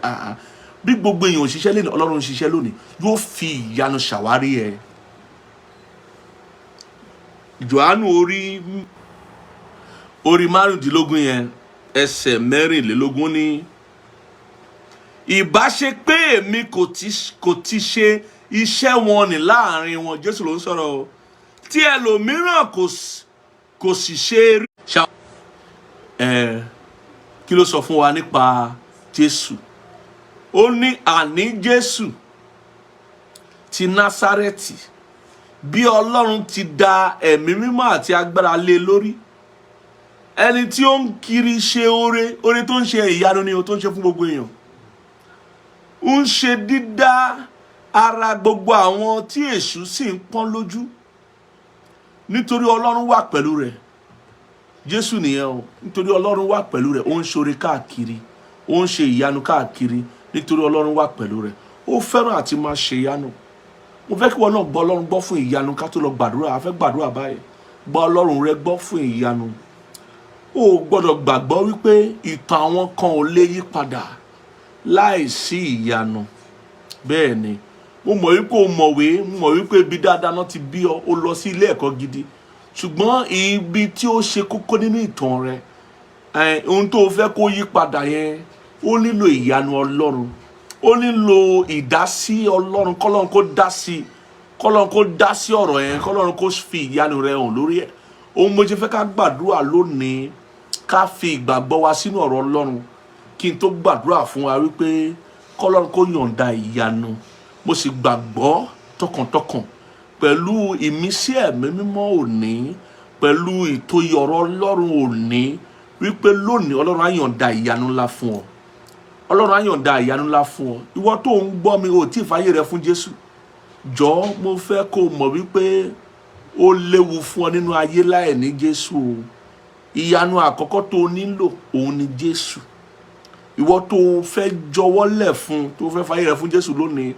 bí gbogbo èèyàn ò ṣiṣẹ́ lónìí, Ọlọ́run ń ṣiṣẹ́ lónìí, yóò fi ìyanu ṣàwárí ẹ. Jòhánù orí 15 yẹn, ẹsẹ̀ 24 ní, ìbá ṣe pé èmi kò ti ṣe iṣẹ́ wọn ní láàrin wọn, Jésù ló ń sọ̀rọ̀ o, tí ẹlòmíràn kò sì ṣe rí. Kí ló sọ fún wa nípa Jésù? Ó ní, àní Jésù ti Násárẹ́tì, Bí Ọlọ́run ti da ẹ̀mí mímọ́ àti agbára lé lórí, ẹni tí ó ń kiri ṣe oore, oore tó ń ṣe, ìyanu ni o tó ń ṣe fún gbogbo èèyàn, ń ṣe dídá ara gbogbo àwọn tí èṣù sì ń pọ́n lójú, nítorí Ọlọ́run wà pẹ̀lú rẹ̀. Jésù nìyẹn o. Nítorí Ọlọ́run wà pẹ̀lú rẹ̀, ó ń ṣoore káàkiri, ó ń ṣe ìyanu káàkiri, nítorí Ọlọ́run wà pẹ̀lú rẹ̀. Ó fẹ́ràn àti máa ṣe ìyanu. Mo fẹ́ kí wọn náà gbọ́ Ọlọ́run gbọ́ fún ìyanu ká tó lọ gbàdúrà. A fẹ́ gbàdúrà báyìí. Gbọ́ Ọlọ́run rẹ gbọ́ fún ìyanu. O ò gbọ́dọ̀ gbàgbọ́ wípé ìtàn àwọn kan ò lè yí padà láìsí ìyanu. Bẹ́ẹ̀ ni, mo mọ̀ wípé o mọ̀wé, mo mọ̀ wípé ibi dáadáa náà ti bí ọ, o lọ sí ilé ẹ̀kọ́ gidi, ṣùgbọ́n ibi tí ó ṣe kókó nínú ìtàn rẹ, ohun tó o fẹ́ kó yí padà yẹn, ó nílò ìyanu Ọlọ́run, ó nílò ìdásí Ọlọ́run, kọ́lọ́run kó dá sí, kọ́lọ́run kó dá sí ọ̀rọ̀ yẹn, kọ́lọ́run kó fi ìyanu rẹ hàn lórí ẹ̀. Ohun mo ṣe fẹ́ ká gbàdúrà lónìí, ká fi ìgbàgbọ́ wa sínú ọ̀rọ̀ Ọlọ́run, kí n tó gbàdúrà fún wa wípé kọ́lọ́run kó yọ̀ǹda ìyanu. Mo sì gbàgbọ́ tọkàntọkàn, pẹ̀lú ìmísí Ẹ̀mí Mímọ́ òní, pẹ̀lú ìtòyè ọ̀rọ̀ Ọlọ́run òní, wípé lónìí Ọlọ́run á yọ̀ǹda ìyanu ńlá fún ọ. Ọlọ́run á yọ̀ǹda ìyanu ńlá fún ọ. Ìwọ tó ń gbọ́ mi, ò tí ì fàyè rẹ fún Jésù, jọ̀ọ́, mo fẹ́ kó o mọ̀ wípé ó léwu fún ọ nínú ayé láì ní Jésù o. Ìyanu àkọ́kọ́ tó o nílò òun ni Jésù. Ìwọ tó o fẹ́ jọwọ́ lẹ̀ fún, tó o fẹ́ fàyè rẹ fún Jésù lónìí,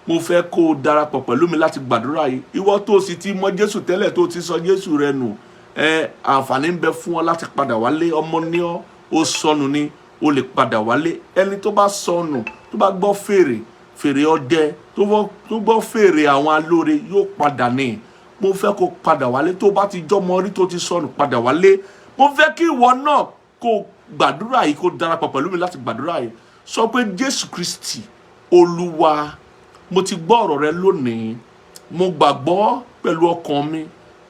mo fẹ́ kó o darapọ̀ pẹ̀lú mi láti gbàdúrà yìí. Ìwọ tó o sì ti mọ Jésù tẹ́lẹ̀, tó o ti sọ Jésù rẹ nù, ẹ àǹfààní ń bẹ fún ọ láti padà wálé. Ọmọ ní ọ, ó sọnù ni, o lè padà wálé. Ẹni tó bá sọnù, tó bá gbọ́ fèrè, fèrè ọdẹ, tó gbọ́ fèrè àwọn alóore, yóò padà ní. Mo fẹ́ kó padà wálé. Tó bá ti jọmọ rí, tó ti sọnù, padà wálé. Mo fẹ́ kí ìwọ náà kó gbàdúrà yìí, kó darapọ̀ pẹ̀lú mi láti gbàdúrà yìí. Sọ pé, "Jésù Kristi Olúwa, mo ti gbọ́ ọ̀rọ̀ rẹ lónìí. Mo gbàgbọ́ pẹ̀lú ọkàn mi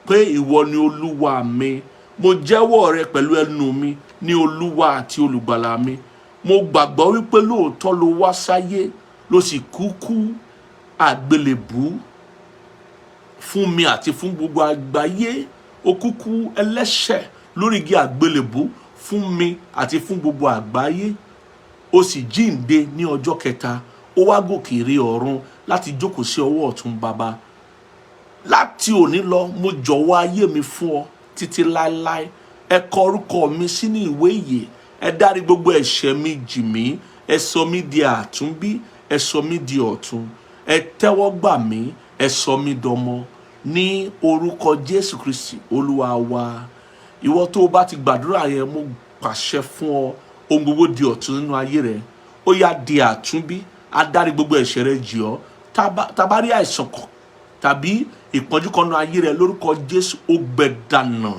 pé ìwọ ni Olúwa mi. Mo jẹ́wọ́ rẹ pẹ̀lú ẹnu mi ní Olúwa àti Olùgbàlà mi. Mo gbàgbọ́ wípé lóòótọ́ ló wá sáyé, ló sì kú ikú àgbélébùú fún mi àti fún gbogbo àgbáyé. Ó kú ikú ẹlẹ́ṣẹ̀ lórí igi àgbélébùú fún mi àti fún gbogbo àgbáyé. Ó sì jíǹde ní ọjọ́ kẹta, ó wá gòkè re ọ̀run láti jókòó sí ọwọ́ ọ̀tún Baba. Láti òní lọ, mo jọ̀wọ́ ayé mi fún ọ títí láéláé. Ẹ kọ orúkọ mi sínú ìwé ìyè, ẹ dárí gbogbo ẹ̀ṣẹ̀ mi jì mí, ẹ sọ mí di àtúnbí, ẹ sọ mí di ọ̀tun, ẹ tẹ́wọ́ gbà mí, ẹ sọ mí dọmọ, ní orúkọ Jésù Kristi Olúwa wa." Ìwọ tó o bá ti gbàdúrà yẹn, mo pàṣẹ fún ọ, ohun gbogbo di ọ̀tun nínú ayé rẹ. Ó yá, di àtúnbí, á dárí gbogbo ẹ̀ṣẹ̀ rẹ jì ọ́. Tá bá rí àìsàn kan tàbí ìpọ́njú kan nínú ayé rẹ, lórúkọ Jésù, ó gbẹ dànù.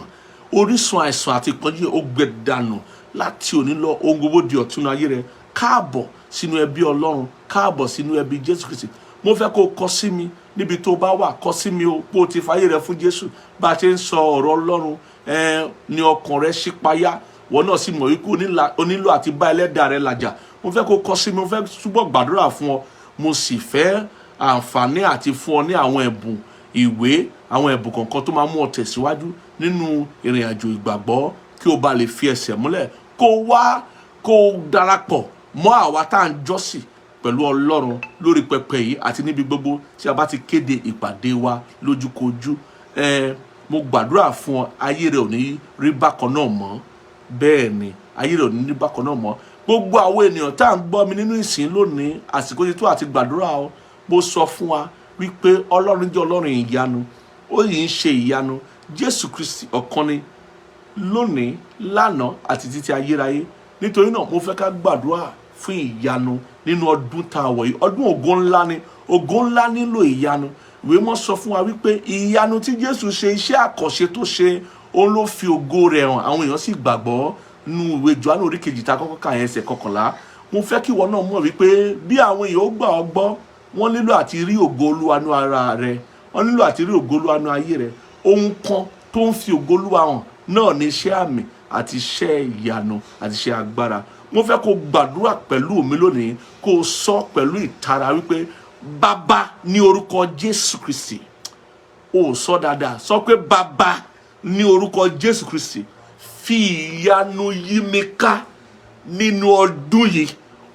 Orísun àìsàn àti ìpọ́njú yẹn, ó gbẹ dànù. Láti òní lọ, ohun gbogbo di ọ̀tun nínú ayé rẹ. Káàbọ̀ sínú ẹbí Ọlọ́run, káàbọ̀ sínú ẹbí Jésù Kristi. Mo fẹ́ kó o kọ sí mi níbi tó bá wà. Kọ sí mi o pé o ti fayé rẹ fún Jésù. Bá a ṣe ń sọ ọ̀rọ̀ Ọlọ́run ẹ ní ọkàn rẹ ṣípayá, wọn náà sì mọ̀ wípé o nílò àti bá Ẹlẹ́dàá rẹ làjà. Mo fẹ́ kó o kọ sí mi. Mo fẹ́ túbọ̀ gbàdúrà fún ọ. Mo sì fẹ́ àǹfààní àti fún ọ ní àwọn ẹ̀bùn ìwé, àwọn ẹ̀bùn kọ̀ọ̀kan tó máa mú ọ tẹ̀síwájú nínú ìrìn àjò ìgbàgbọ́, kí o bá lè fi ẹsẹ̀ múlẹ̀, kó o wá kó o darapọ̀ mọ́ àwa tá à ń jọ́sìn pẹ̀lú Ọlọ́run lórí pẹpẹ yìí àti níbi gbogbo tí a bá ti kéde ìpàdé wa lójúkojú. Ẹ mo gbàdúrà fún ọ, ayé rẹ ò ní rí bákan náà mọ́. Bẹ́ẹ̀ ni, ayé rẹ ò ní rí bákan náà mọ́. Gbogbo àwọn ènìyàn tá à ń gbọ́ mi nínú ìsìn lónìí, àsìkò ti tó àti gbàdúrà o. Mo sọ fún wa wípé Ọlọ́run jẹ́ Ọlọ́run ìyanu, ó yìí ń ṣe ìyanu. Jésù Kristi ọ̀kan ni lónìí, lánàá àti títí ayérayé. Nítorí náà, mo fẹ́ ká gbàdúrà fún ìyanu nínú ọdún tá a wọ̀ yìí. Ọdún ògo ńlá ni. Ògo ńlá nílò ìyanu. Ìwé mọ́ sọ fún wa wípé ìyanu tí Jésù ṣe, iṣẹ́ àkànṣe tó ṣe, òun ló fi ògo rẹ̀ hàn, àwọn èèyàn sì gbàgbọ́, nínú ìwé Jòhánù orí 2 tá a kọ́kọ́ kà yẹn, ẹsẹ̀ 11. Mo fẹ́ kí ìwọ náà mọ̀ wípé bí àwọn èèyàn ó gbà ọ́ gbọ́, wọ́n nílò àti rí ògo Olúwa nú ara rẹ, wọ́n nílò àti rí ògo Olúwa nú ayé rẹ. Ohun kan tó ń fi ògo Olúwa hàn náà ní iṣẹ́ àmì àti iṣẹ́ ìyanu àti iṣẹ́ agbára. Mo fẹ́ kó gbàdúrà pẹ̀lú mi lónìí, kó sọ pẹ̀lú ìtara wípé, "Bàbá, ní orúkọ Jésù Kristi, Ò sọ dáadáa. Sọ pé, "Bàbá, ní orúkọ Jésù Kristi, fi ìyanu yí mi ká nínú ọdún yìí."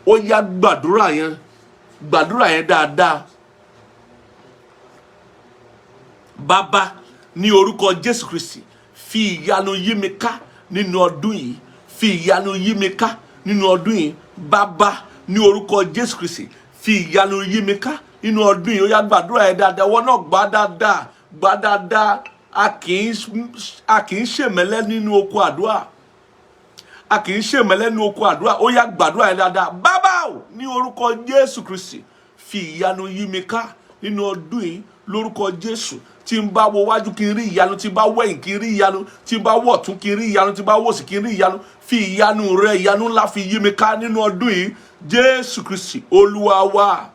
Ó yá, gbàdúrà yẹn, gbàdúrà yẹn dáadáa. Bàbá, ní orúkọ Jésù Kristi, fi ìyanu yí mi ká nínú ọdún yìí. Fi ìyanu yí mi ká nínú ọdún yìí. Bàbá, ní orúkọ Jésù Kristi, fi ìyanu yí mi ká nínú ọdún yìí. Ó yá, gbàdúrà yẹn dáadáa. Wọ́n náà gbà dáadáa, gbà dáadáa. A kì í ṣèmẹ́lẹ́ nínú oko àdúrà. A kì í ṣèmẹ́lẹ́ nínú oko àdúrà. Ó yá, gbàdúrà yẹn dáadáa. Bàbá o, ní orúkọ Jésù Kristi, fi ìyanu yí mi ká nínú ọdún yìí lórúkọ Jésù. Tí n bá wo wájú, kí n rí ìyanu. Tí n bá wẹ̀yìn, kí n rí ìyanu. Tí n bá wọ̀tún, kí n rí ìyanu. Tí n bá wòsì, kí n rí ìyanu. Fi ìyanu rẹ, ìyanu ńlá, fi yí mi ká nínú ọdún yìí. Jésù Kristi Olúwa wa.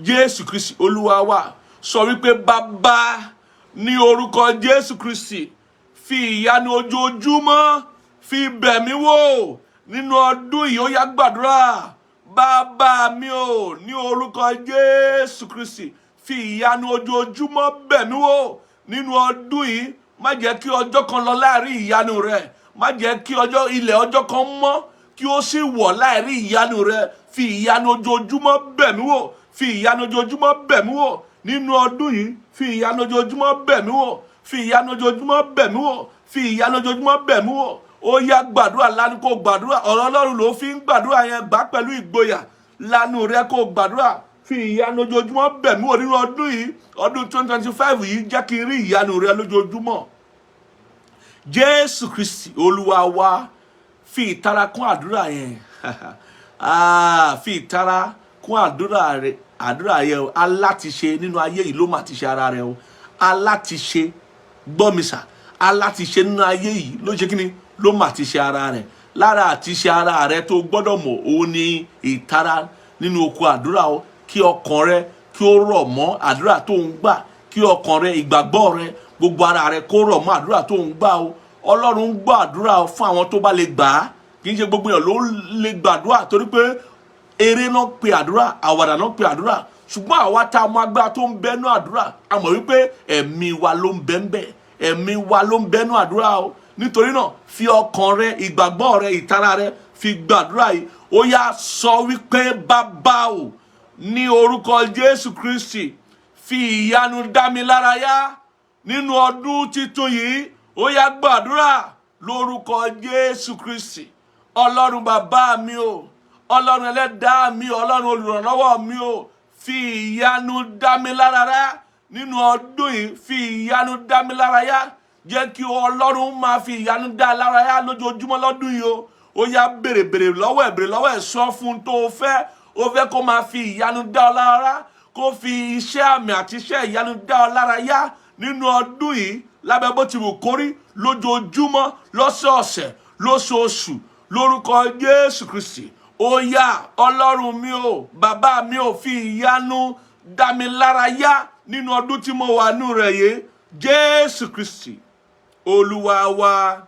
Jésù Kristi Olúwa wa. Sọ wípé, "Bàbá, ní orúkọ Jésù Kristi, fi ìyanu ojoojúmọ́ fi bẹ̀ mí wò nínú ọdún yìí." Ó yá, gbàdúrà. Bàbá mi ò, ní orúkọ Jésù Kristi, fi ìyanu ojoojúmọ́ bẹ̀ mí wò nínú ọdún yìí. Má jẹ́ kí ọjọ́ kan lọ láàrin ìyanu rẹ. Má jẹ́ kí ọjọ́ ilẹ̀ ọjọ́ kan mọ́ kí ó sì wọ̀ láìrí ìyanu rẹ. Fi ìyanu ojoojúmọ́ bẹ̀ mí wò. Fi ìyanu ojoojúmọ́ bẹ̀ mí wò nínú ọdún yìí. Fi ìyanu ojoojúmọ́ bẹ̀ mí wò. Fi ìyanu ojoojúmọ́ bẹ̀ mí wò. Fi ìyanu ojoojúmọ́ bẹ̀ mí wò. Ó yá, gbàdúrà lánàá, kó gbàdúrà. Ọ̀rọ̀ Ọlọ́run ló fi ń gbàdúrà yẹn. Gbà pẹ̀lú ìgboyà. Lánàá rẹ, kó gbàdúrà. Fi ìyanu ojoojúmọ́ bẹ̀ mí wò nínú ọdún yìí, ọdún 2025 yìí. Jẹ́ kí n rí ìyanu rẹ lójoojúmọ́. Jésù Kristi Olúwa wa. Fi ìtara kún àdúrà yẹn. Ah, fi ìtara kún àdúrà rẹ, àdúrà yẹn o. Alátiṣe nínú ayé yìí ló mà ti ṣe ara rẹ o. Alátiṣe, gbọ́ mi sà, alátiṣe nínú ayé yìí ló ṣe kíni, ló mà ti ṣe ara rẹ. Lára àti ṣe ara rẹ tó gbọ́dọ̀ mọ̀, òun ni ìtara nínú oko àdúrà o. Kí ọkàn rẹ kí ó rọ̀ mọ́ àdúrà tó ń gbà. Kí ọkàn rẹ, ìgbàgbọ́ rẹ, gbogbo ara rẹ kó rọ̀ mọ́ àdúrà tó ń gbà o. Ọlọ́run ń gbọ́ àdúrà fún àwọn tó bá lè gbà á. Kì í ṣe gbogbo èèyàn ló lè gbàdúrà, torí pé eré náà pe àdúrà, àwàdà náà pe àdúrà. Ṣùgbọ́n àwa tá a mọ agbára tó ń bẹnu àdúrà, a mọ̀ wípé ẹ̀mí wa ló ń bẹ ń bẹ. Ẹ̀mí wa ló ń bẹnu àdúrà o. Nítorí náà, fi ọkàn rẹ, ìgbàgbọ́ rẹ, ìtara rẹ fi gbàdúrà yìí. Ó yá, sọ wípé, "Bàbá o, ní orúkọ Jésù Kristi, fi ìyanu dá mi lára yá nínú ọdún titun yìí." Ó yá, gbàdúrà lórúkọ Jésù Kristi. Ọlọ́run bàbá mi o, Ọlọ́run ẹlẹ́dàá mi o, Ọlọ́run olùrànlọ́wọ́ mi o, fi ìyanu dá mi lára yá nínú ọdún yìí. Fi ìyanu dá mi lára yá. Jẹ́ kí Ọlọ́run máa fi ìyanu dá lára yá lójoojúmọ́ lọ́dún yìí o. Ó yá, béèrè, béèrè lọ́wọ́ ẹ̀, béèrè lọ́wọ́ ẹ̀. Sọ fún un tó o fẹ́. O fẹ́ kó máa fi ìyanu dá ọ lára, kó fi iṣẹ́ àmì àti iṣẹ́ ìyanu dá ọ lára yá nínú ọdún yìí, lábẹ́ bó ti wù kórí, lójoojúmọ́, lọ́sọ̀ọ̀sẹ̀, lóṣooṣù, lórúkọ Jésù Kristi. Ó yá, Ọlọ́run mi o, bàbá mi ò, fi ìyanu dá mi lára yá nínú ọdún tí mo wà nù rẹ̀ yìí. Jésù Kristi Olúwa wa.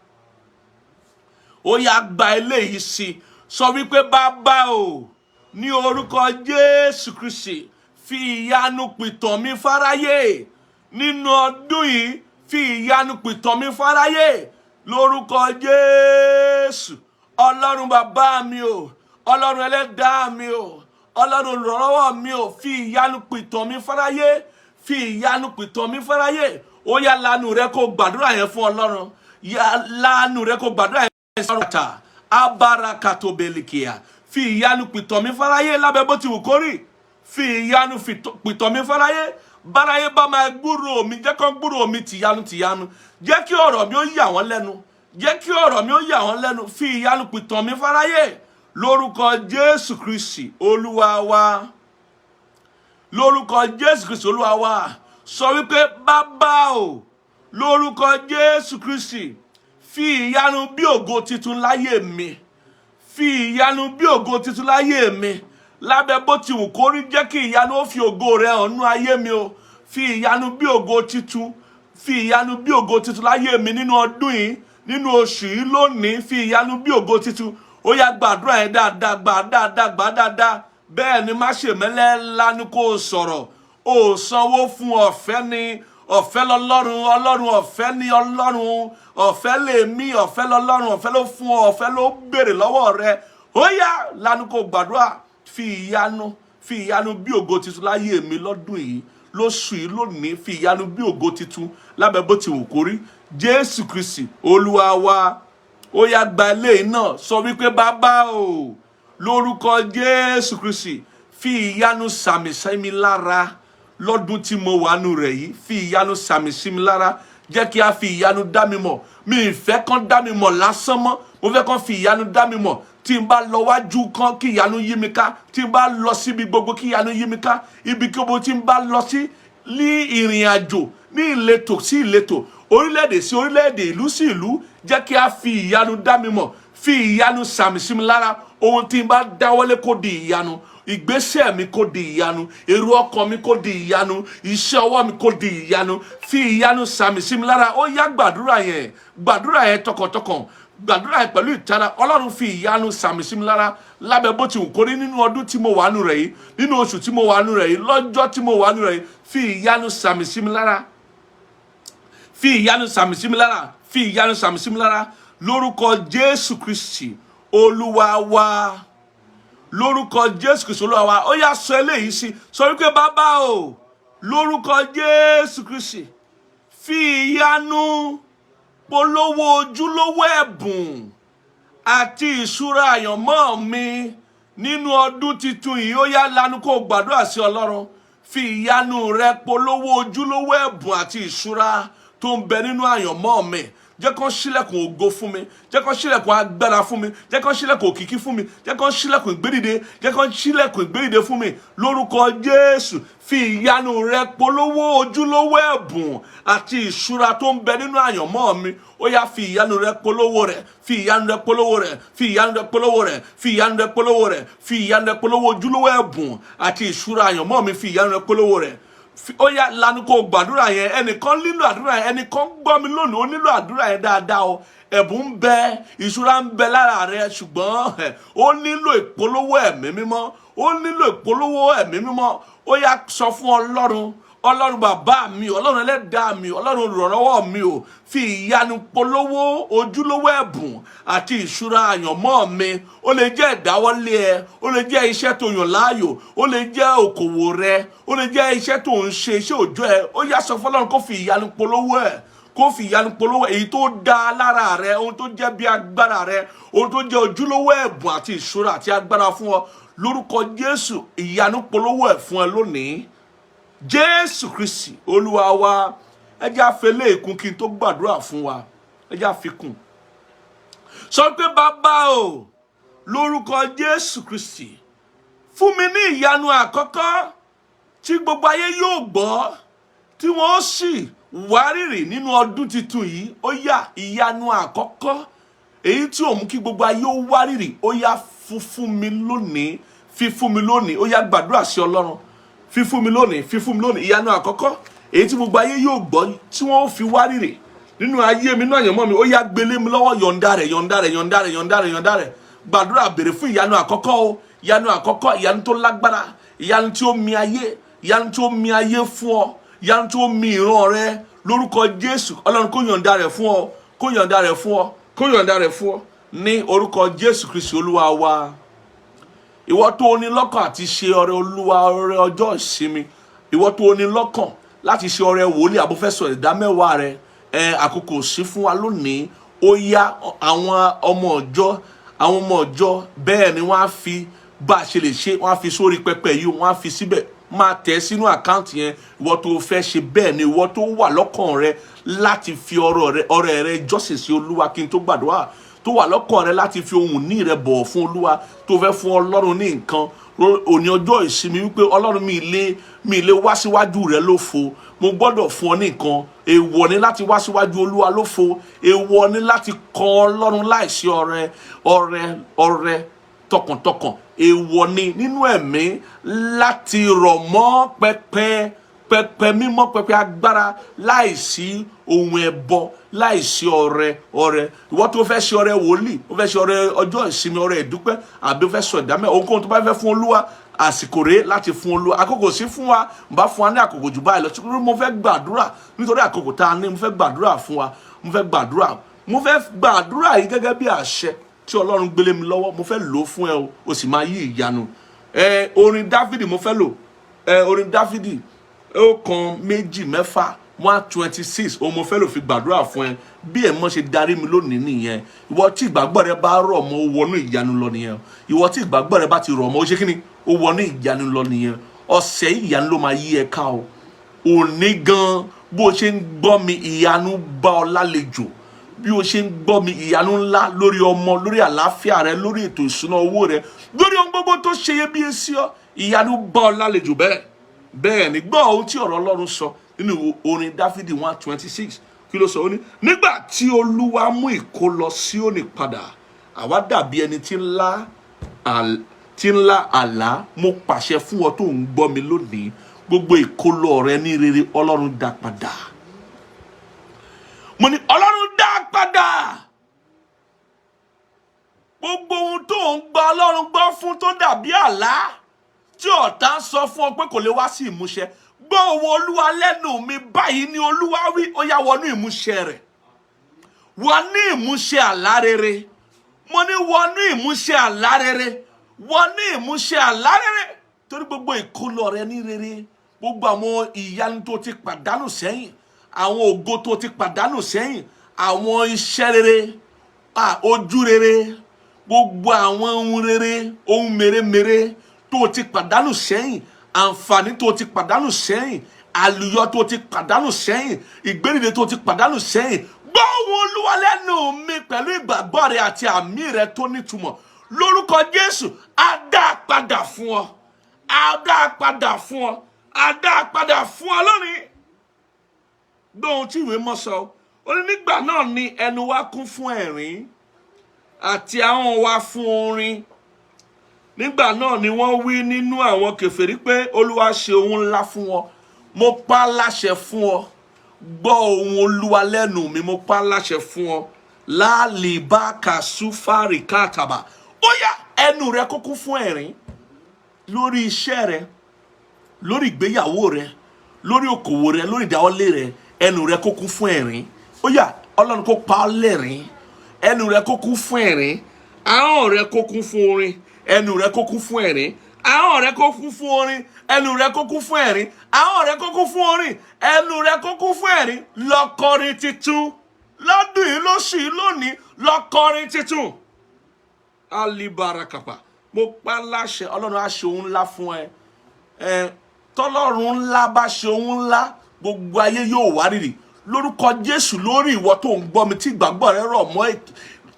Ó yá, gba eléyìí sí. Sọ wípé, "Bàbá o, ní orúkọ Jésù Kristi, fi ìyanu pìtàn mi fáráyé nínú ọdún yìí. Fi ìyanu pìtàn mi fáráyé lórúkọ Jésù." Ọlọ́run bàbá mi o, Ọlọ́run ẹlẹ́dàá mi o, Ọlọ́run olùrànlọ́wọ́ mi o, fi ìyanu pìtàn mi fáráyé. Fi ìyanu pìtàn mi fáráyé. Ó yá, lanu rẹ kó gbàdúrà yẹn fún Ọlọ́run. Yá, lanu rẹ kó gbàdúrà yẹn sọ̀rọ̀ ta abarakato belikia. Fi ìyanu pìtàn mi fáráyé lábẹ́ bó ti wù kórì. Fi ìyanu pìtàn mi fáráyé. Báráyé bá máa gbúrò mi, jẹ́ kán gbúrò mi tìyanu tìyanu. Jẹ́ kí ọ̀rọ̀ mi ó yà wọ́n lẹ́nu. Jẹ́ kí ọ̀rọ̀ mi ó yà wọ́n lẹ́nu. Fi ìyanu pìtàn mi fáráyé lórúkọ Jésù Kristi Olúwa wa. Lórúkọ Jésù Kristi Olúwa wa. Sọ wípé, "Bàbá o, lórúkọ Jésù Kristi, fi ìyanu bí ògo titun láyé mi. Fi ìyanu bí ògo titun láyé mi." Lábẹ́ bó ti wù kó rí, jẹ́ kí ìyanu ó fi ògo rẹ̀ hàn nú ayé mi o. Fi ìyanu bí ògo titun, fi ìyanu bí ògo titun láyé mi nínú ọdún yìí, nínú oṣù yìí, lónìí. Fi ìyanu bí ògo titun. Ó yá, gbàdúrà yẹn dáadáa. Gbà dáadáa, gbà dáadáa. Bẹ́ẹ̀ ni, má ṣe mẹ́lẹ́ lánú kó o sọ̀rọ̀. O sanwó fún, ọ̀fẹ́ ni. Ọ̀fẹ́ lọ́lọ́run. Ọlọ́run ọ̀fẹ́ ní Ọlọ́run. Ọ̀fẹ́ lè mí, ọ̀fẹ́ lọ́lọ́run. Ọ̀fẹ́ ló fún ọ, ọ̀fẹ́ ló béèrè lọ́wọ́ rẹ. Ó yá, lanu kó gbàdúrà. Fi ìyanu, fi ìyanu bí ògo tuntun láyé mi lọ́dún yìí, lóṣù yìí, lónìí. Fi ìyanu bí ògo tuntun lábẹ́ bó ti wù kó rí. Jésù Kristi Olúwa wa. Ó yá, gba eléyìí náà. Sọ wípé, "Bàbá o, lórúkọ Jésù Kristi, fi ìyanu sàmì sí mi lára lọ́dún tí mo wà nù rẹ̀ yìí. Fi ìyanu sàmì sí mi lára. Jẹ́ kí a fi ìyanu dá mi mọ̀. Mi ì fẹ́ kán dá mi mọ̀ lásán mọ́, mo fẹ́ kán fi ìyanu dá mi mọ̀. Tí n bá lọ wájú kan, kí ìyanu yí mi ká. Tí n bá lọ síbi gbogbo, kí ìyanu yí mi ká. Ibi kí gbogbo tí n bá lọ sí ní ìrìn àjò, ní ìletò sí ìletò, orílẹ̀-èdè sí orílẹ̀-èdè, ìlú sí ìlú, jẹ́ kí a fi ìyanu dá mi mọ̀. Fi ìyanu sàmì sí mi lára. Ohun tí n bá dáwọ́lé kó di ìyanu, ìgbésẹ̀ mi kó di ìyanu, èrò ọkàn mi kó di ìyanu, iṣẹ́ ọwọ́ mi kó di ìyanu. Fi ìyanu sàmì sí mi lára." Ó yá, gbàdúrà yẹn, gbàdúrà yẹn tọkàntọkàn, gbàdúrà yẹn pẹ̀lú ìtara. Ọlọ́run, fi ìyanu sàmì sí mi lára lábẹ́ bó ti wù kórí nínú ọdún tí mo wà nù rẹ̀ yìí, nínú oṣù tí mo wà nù rẹ̀ yìí, lọ́jọ́ tí mo wà nù rẹ̀ yìí. Fi ìyanu sàmì sí mi lára, fi ìyanu sàmì sí mi lára, fi ìyanu sàmì sí mi lára, lórúkọ Jésù Kristi Olúwa wa. Lórúkọ Jésù Kristi Olúwa wa. Ó yá, sọ eléyìí sí. Sọ wípé, "Bàbá o, lórúkọ Jésù Kristi, fi ìyanu polówó ojúlówó ẹ̀bùn àti ìṣúra àyànmọ́ mi nínú ọdún tuntun yìí." Ó yá, lanu kó gbàdúrà sí Ọlọ́run. Fi ìyanu rẹ polówó ojúlówó ẹ̀bùn àti ìṣúra tó ń bẹ nínú àyànmọ́ mi. Jẹ́ kán ṣílẹ̀kùn ògo fún mi, jẹ́ kán ṣílẹ̀kùn agbára fún mi, jẹ́ kán ṣílẹ̀kùn òkìkí fún mi, jẹ́ kán ṣílẹ̀kùn ìgbédìde, jẹ́ kán ṣílẹ̀kùn ìgbédìde fún mi, lórúkọ Jésù. Fi ìyanu rẹ polówó ojúlówó ẹ̀bùn àti ìṣúra tó ń bẹ nínú àyànmọ́ mi. Ó yá, fi ìyanu rẹ polówó rẹ̀, fi ìyanu rẹ polówó rẹ̀, fi ìyanu rẹ polówó rẹ̀, fi ìyanu rẹ polówó rẹ̀. Fi ìyanu rẹ polówó ojúlówó ẹ̀bùn àti ìṣúra àyànmọ́ mi. Fi ìyanu rẹ polówó rẹ̀. Ó yá, lanu kó gbàdúrà yẹn. Ẹnìkan nílò àdúrà yẹn. Ẹnìkan gbọ́ mi lónìí, ó nílò àdúrà yẹn dáadáa o. Ẹ̀bùn ń bẹ, ìṣúra ń bẹ lára rẹ, ṣùgbọ́n ó nílò ìpolówó Ẹ̀mí Mímọ́, ó nílò ìpolówó Ẹ̀mí Mímọ́. Ó yá, sọ fún Ọlọ́run. Ọlọ́run bàbá mi, Ọlọ́run ẹlẹ́dàá mi, Ọlọ́run olùrànlọ́wọ́ mi o, fi ìyanu polówó ojúlówó ẹ̀bùn àti ìṣúra àyànmọ́ mi. Ó lè jẹ́ ìdáwọ́lé ẹ, ó lè jẹ́ iṣẹ́ tó yàn láàyò, ó lè jẹ́ òkòwò rẹ, ó lè jẹ́ iṣẹ́ tó ń ṣe, iṣẹ́ òòjọ́ ẹ. Ó yá, sọ fọlọ́run kó fi ìyanu polówó ẹ, kó fi ìyanu polówó èyí tó dá lára rẹ, ohun tó jẹ́ bí agbára rẹ, ohun tó jẹ́ ojúlówó ẹ̀bùn àti ìṣúra àti agbára fún ọ. Lórúkọ Jésù, ìyanu polówó ẹ̀ fún ẹ lónìí. Jésù Kristi Olúwa wa. Ẹ jẹ́ àfẹlẹ́ ìkún kí n tó gbàdúrà fún wa. Ẹ jẹ́ àfikún. Sọ pé, "Bàbá o, lórúkọ Jésù Kristi, fún mi ní ìyanu àkọ́kọ́ tí gbogbo ayé yóò gbọ́, tí wọ́n sì wárìrì nínú ọdún tuntun yìí." Ó yá, ìyanu àkọ́kọ́ èyí tí ò mú kí gbogbo ayé ó wárìrì, ó yá, fún fún mi lónìí, fi fún mi lónìí. Ó yá, gbàdúrà sí Ọlọ́run. Fi fún mi lónìí, fi fún mi lónìí. Ìyanu àkọ́kọ́ èyí tí gbogbo ayé yóò gbọ́, tí wọ́n ó fi wárìrì nínú ayé mi, nínú àyànmọ́ mi, ó yá, gbélé mi lọ́wọ́. Yọ̀ǹda rẹ̀, yọ̀ǹda rẹ̀, yọ̀ǹda rẹ̀, yọ̀ǹda rẹ̀, yọ̀ǹda rẹ̀. Gbàdúrà, béèrè fún ìyanu àkọ́kọ́ o. Ìyanu àkọ́kọ́, ìyanu tó lágbára, ìyanu tí ó mi ayé, ìyanu tí ó mi ayé fún ọ, ìyanu tí ó mi ìran rẹ, lórúkọ Jésù. Ọlọ́run kó yọ̀ǹda rẹ̀ fún ọ, kó yọ̀ǹda rẹ̀ fún ọ, kó yọ̀ǹda rẹ̀ fún ọ, ní orúkọ Jésù Kristi Olúwa wa. Ìwọ tó o ní lọ́kàn àti ṣe ọrẹ Olúwa, ọrẹ ọjọ́ ìsinmi, ìwọ tó o ní lọ́kàn láti ṣe ọrẹ wòlíì, àbúfẹ́sọ ìdámẹ́wàá rẹ ẹ, àkókò sí fún wa lónìí. Ó yá, àwọn ọmọ ọjọ́, àwọn ọmọ ọjọ́, bẹ́ẹ̀ ni wọ́n á fi bá a ṣe lè ṣe, wọ́n á fi sórí pẹpẹ yìí, wọ́n á fi síbẹ̀, máa tẹ̀ sínú account yẹn. Ìwọ tó fẹ́ ṣe bẹ́ẹ̀ ni, ìwọ tó wà lọ́kàn rẹ láti fi ọrẹ rẹ jọ́sìn sí Olúwa, kí n tó gbàdúrà, tó wà lọ́kàn rẹ láti fi ohun ní rẹ bọ̀wọ̀ fún Olúwa, tó fẹ́ fún Ọlọ́run ní nǹkan òní ọjọ́ ìsinmi, wípé, "Ọlọ́run, mi lè wá síwájú rẹ lófo, mo gbọ́dọ̀ fún ọ ní nǹkan." Èèwọ̀ ni láti wá síwájú Olúwa lófo. Èèwọ̀ ni láti kan Ọlọ́run láìsí ọrẹ, ọrẹ, ọrẹ tọkàntọkàn. Èèwọ̀ ni nínú ẹ̀mí láti rọ̀ mọ́ pẹpẹ, pẹpẹ mímọ́, pẹpẹ agbára, láìsí ohun ẹbọ, láìsí ọrẹ, ọrẹ. Ìwọ tó fẹ́ ṣe ọrẹ wòlíì, ó fẹ́ ṣe ọrẹ ọjọ́ ìsinmi, ọrẹ ìdúpẹ́, àbí ó fẹ́ sọ ìdámẹ́, ohunkóhun tó bá fẹ́ fún Olúwa. Àsìkò rèé láti fún Olúwa. Àkókò sí fún wa, n bá fún wa ní àkókò jù báyìí lọ, ṣùgbọ́n mo fẹ́ gbàdúrà nítorí àkókò tá a ní. Mo fẹ́ gbàdúrà fún wa. Mo fẹ́ gbàdúrà, mo fẹ́ gbàdúrà yìí gẹ́gẹ́ bí àṣẹ tí Ọlọ́run gbélé mi lọ́wọ́. Mo fẹ́ lò ó fún ẹ o, o sì máa yí ìyanu. Ẹ orin Dáfídì mo fẹ́ lò. Ẹ orin Dáfídì 126, 126, òun mo fẹ́ lò fi gbàdúrà fún ẹ. Bí ẹ̀ mọ́ ṣe darí mi lónìí nìyẹn. Ìwọ tí ìgbàgbọ́ rẹ bá rọ̀ mọ́, ó wọnú ìyanu lọ nìyẹn. Ìwọ tí ìgbàgbọ́ rẹ bá ti rọ̀ mọ́, ó ṣe kí ni? Ó wọnú ìyanu lọ nìyẹn. Ọ̀sẹ̀ yìí, ìyanu ló máa yí ẹ ká o. Òní gan, bó o ṣe ń gbọ́ mi, ìyanu bá ọ lálejò. Bí o ṣe ń gbọ́ mi, ìyanu ńlá lórí ọmọ, lórí àlàáfíà rẹ, lórí ètò ìṣúná owó rẹ, lórí ohun gbogbo tó ṣe iyebíye sí ọ, ìyanu bá ọ lálejò. Bẹ́ẹ̀ bẹ́ẹ̀ ni. Gbọ́ ohun tí ọ̀rọ̀ Ọlọ́run sọ nínú orin Dáfídì 126. Kí ló sọ? Ó ní, nígbà tí Olúwa mú ìkólọ Síónì padà, àwa dàbí ẹni tí ń lá àlá. Mo pàṣẹ fún ọ tó ń gbọ́ mi lónìí, gbogbo ìkólọ rẹ ní rere, Ọlọ́run dá padà. Mo ní Ọlọ́run dá padà. Gbogbo ohun tó ń gba Ọlọ́run gbọ́ fún tó dàbí àlá tí ọ̀tá ń sọ fún ọ pé kò lè wá sí ìmúṣẹ, gbọ́ ohùn Olúwa lẹ́nu mi. Báyìí ni Olúwa wí, ó yá, wọnú ìmúṣẹ rẹ̀, wọ ní ìmúṣẹ àlá rere. Mo ní wọnú ìmúṣẹ àlá rere, wọ ní ìmúṣẹ àlá rere, torí gbogbo ìkólọ rẹ ní rere, gbogbo àwọn ìyanu tó ti pàdánù sẹ́yìn, àwọn ògo tó ti pàdánù sẹ́yìn, àwọn iṣẹ́ rere, ojú rere, gbogbo àwọn ohun rere, ohun mèremère tó ti pàdánù sẹ́yìn, àǹfààní tó ti pàdánù sẹ́yìn, àlùyọ tó ti pàdánù sẹ́yìn, ìgbédìde tó ti pàdánù sẹ́yìn, gbọ́ ohùn Olúwa lẹ́nu mi pẹ̀lú ìgbàgbọ́ rẹ àti àmì rẹ tó nítumọ̀. Lórúkọ Jésù, á dá a padà fún ọ, á dá a padà fún ọ, á dá a padà fún ọ lónìí. Gbọ́ ohun tí ìwé mọ́ sọ. Ó ní, nígbà náà ni ẹnu wa kún fún ẹ̀rín àti ahọ́n wa fún orin. Nígbà náà ni wọ́n wí nínú àwọn kèfèrí pé Olúwa ṣe ohun ńlá fún wọn. Mo pa á láṣẹ fún ọ, gbọ́ ohùn Olúwa lẹ́nu mi. Mo pa á láṣẹ fún ọ, láàlìbákà súfárì kàtàbà, ó yá, ẹnu rẹ kó kún fún ẹ̀rín lórí iṣẹ́ rẹ, lórí ìgbéyàwó rẹ, lórí okòwò rẹ, lórí ìdáwọ́lé rẹ. Ẹnu rẹ kó kún fún ẹ̀rín. Ó yá, Ọlọ́run kó pa ọ́ lẹ́rìn. Ẹnu rẹ kó kún fún ẹ̀rín, ahọ́n rẹ kó kún fún orin. Ẹnu rẹ kó kún fún ẹ̀rín, ahọ́n rẹ kó kún fún orin. Ẹnu rẹ kó kún fún ẹ̀rín, ahọ́n rẹ kó kún fún orin. Ẹnu rẹ kó kún fún ẹ̀rín. Lọ kọrin titun lọ́dún yìí, lóṣù yìí, lónìí, lọ kọrin titun. Alibarakapa, mo pa láṣẹ, Ọlọ́run á ṣe ohun ńlá fún ẹ. Ẹ tọ́lọ́run ńlá bá ṣe ohun ńlá, gbogbo ayé yóò wárìrì. Lórúkọ Jésù, lórí ìwọ tó ń gbọ́ mi tí ìgbàgbọ́ rẹ rọ̀ mọ́ ètò,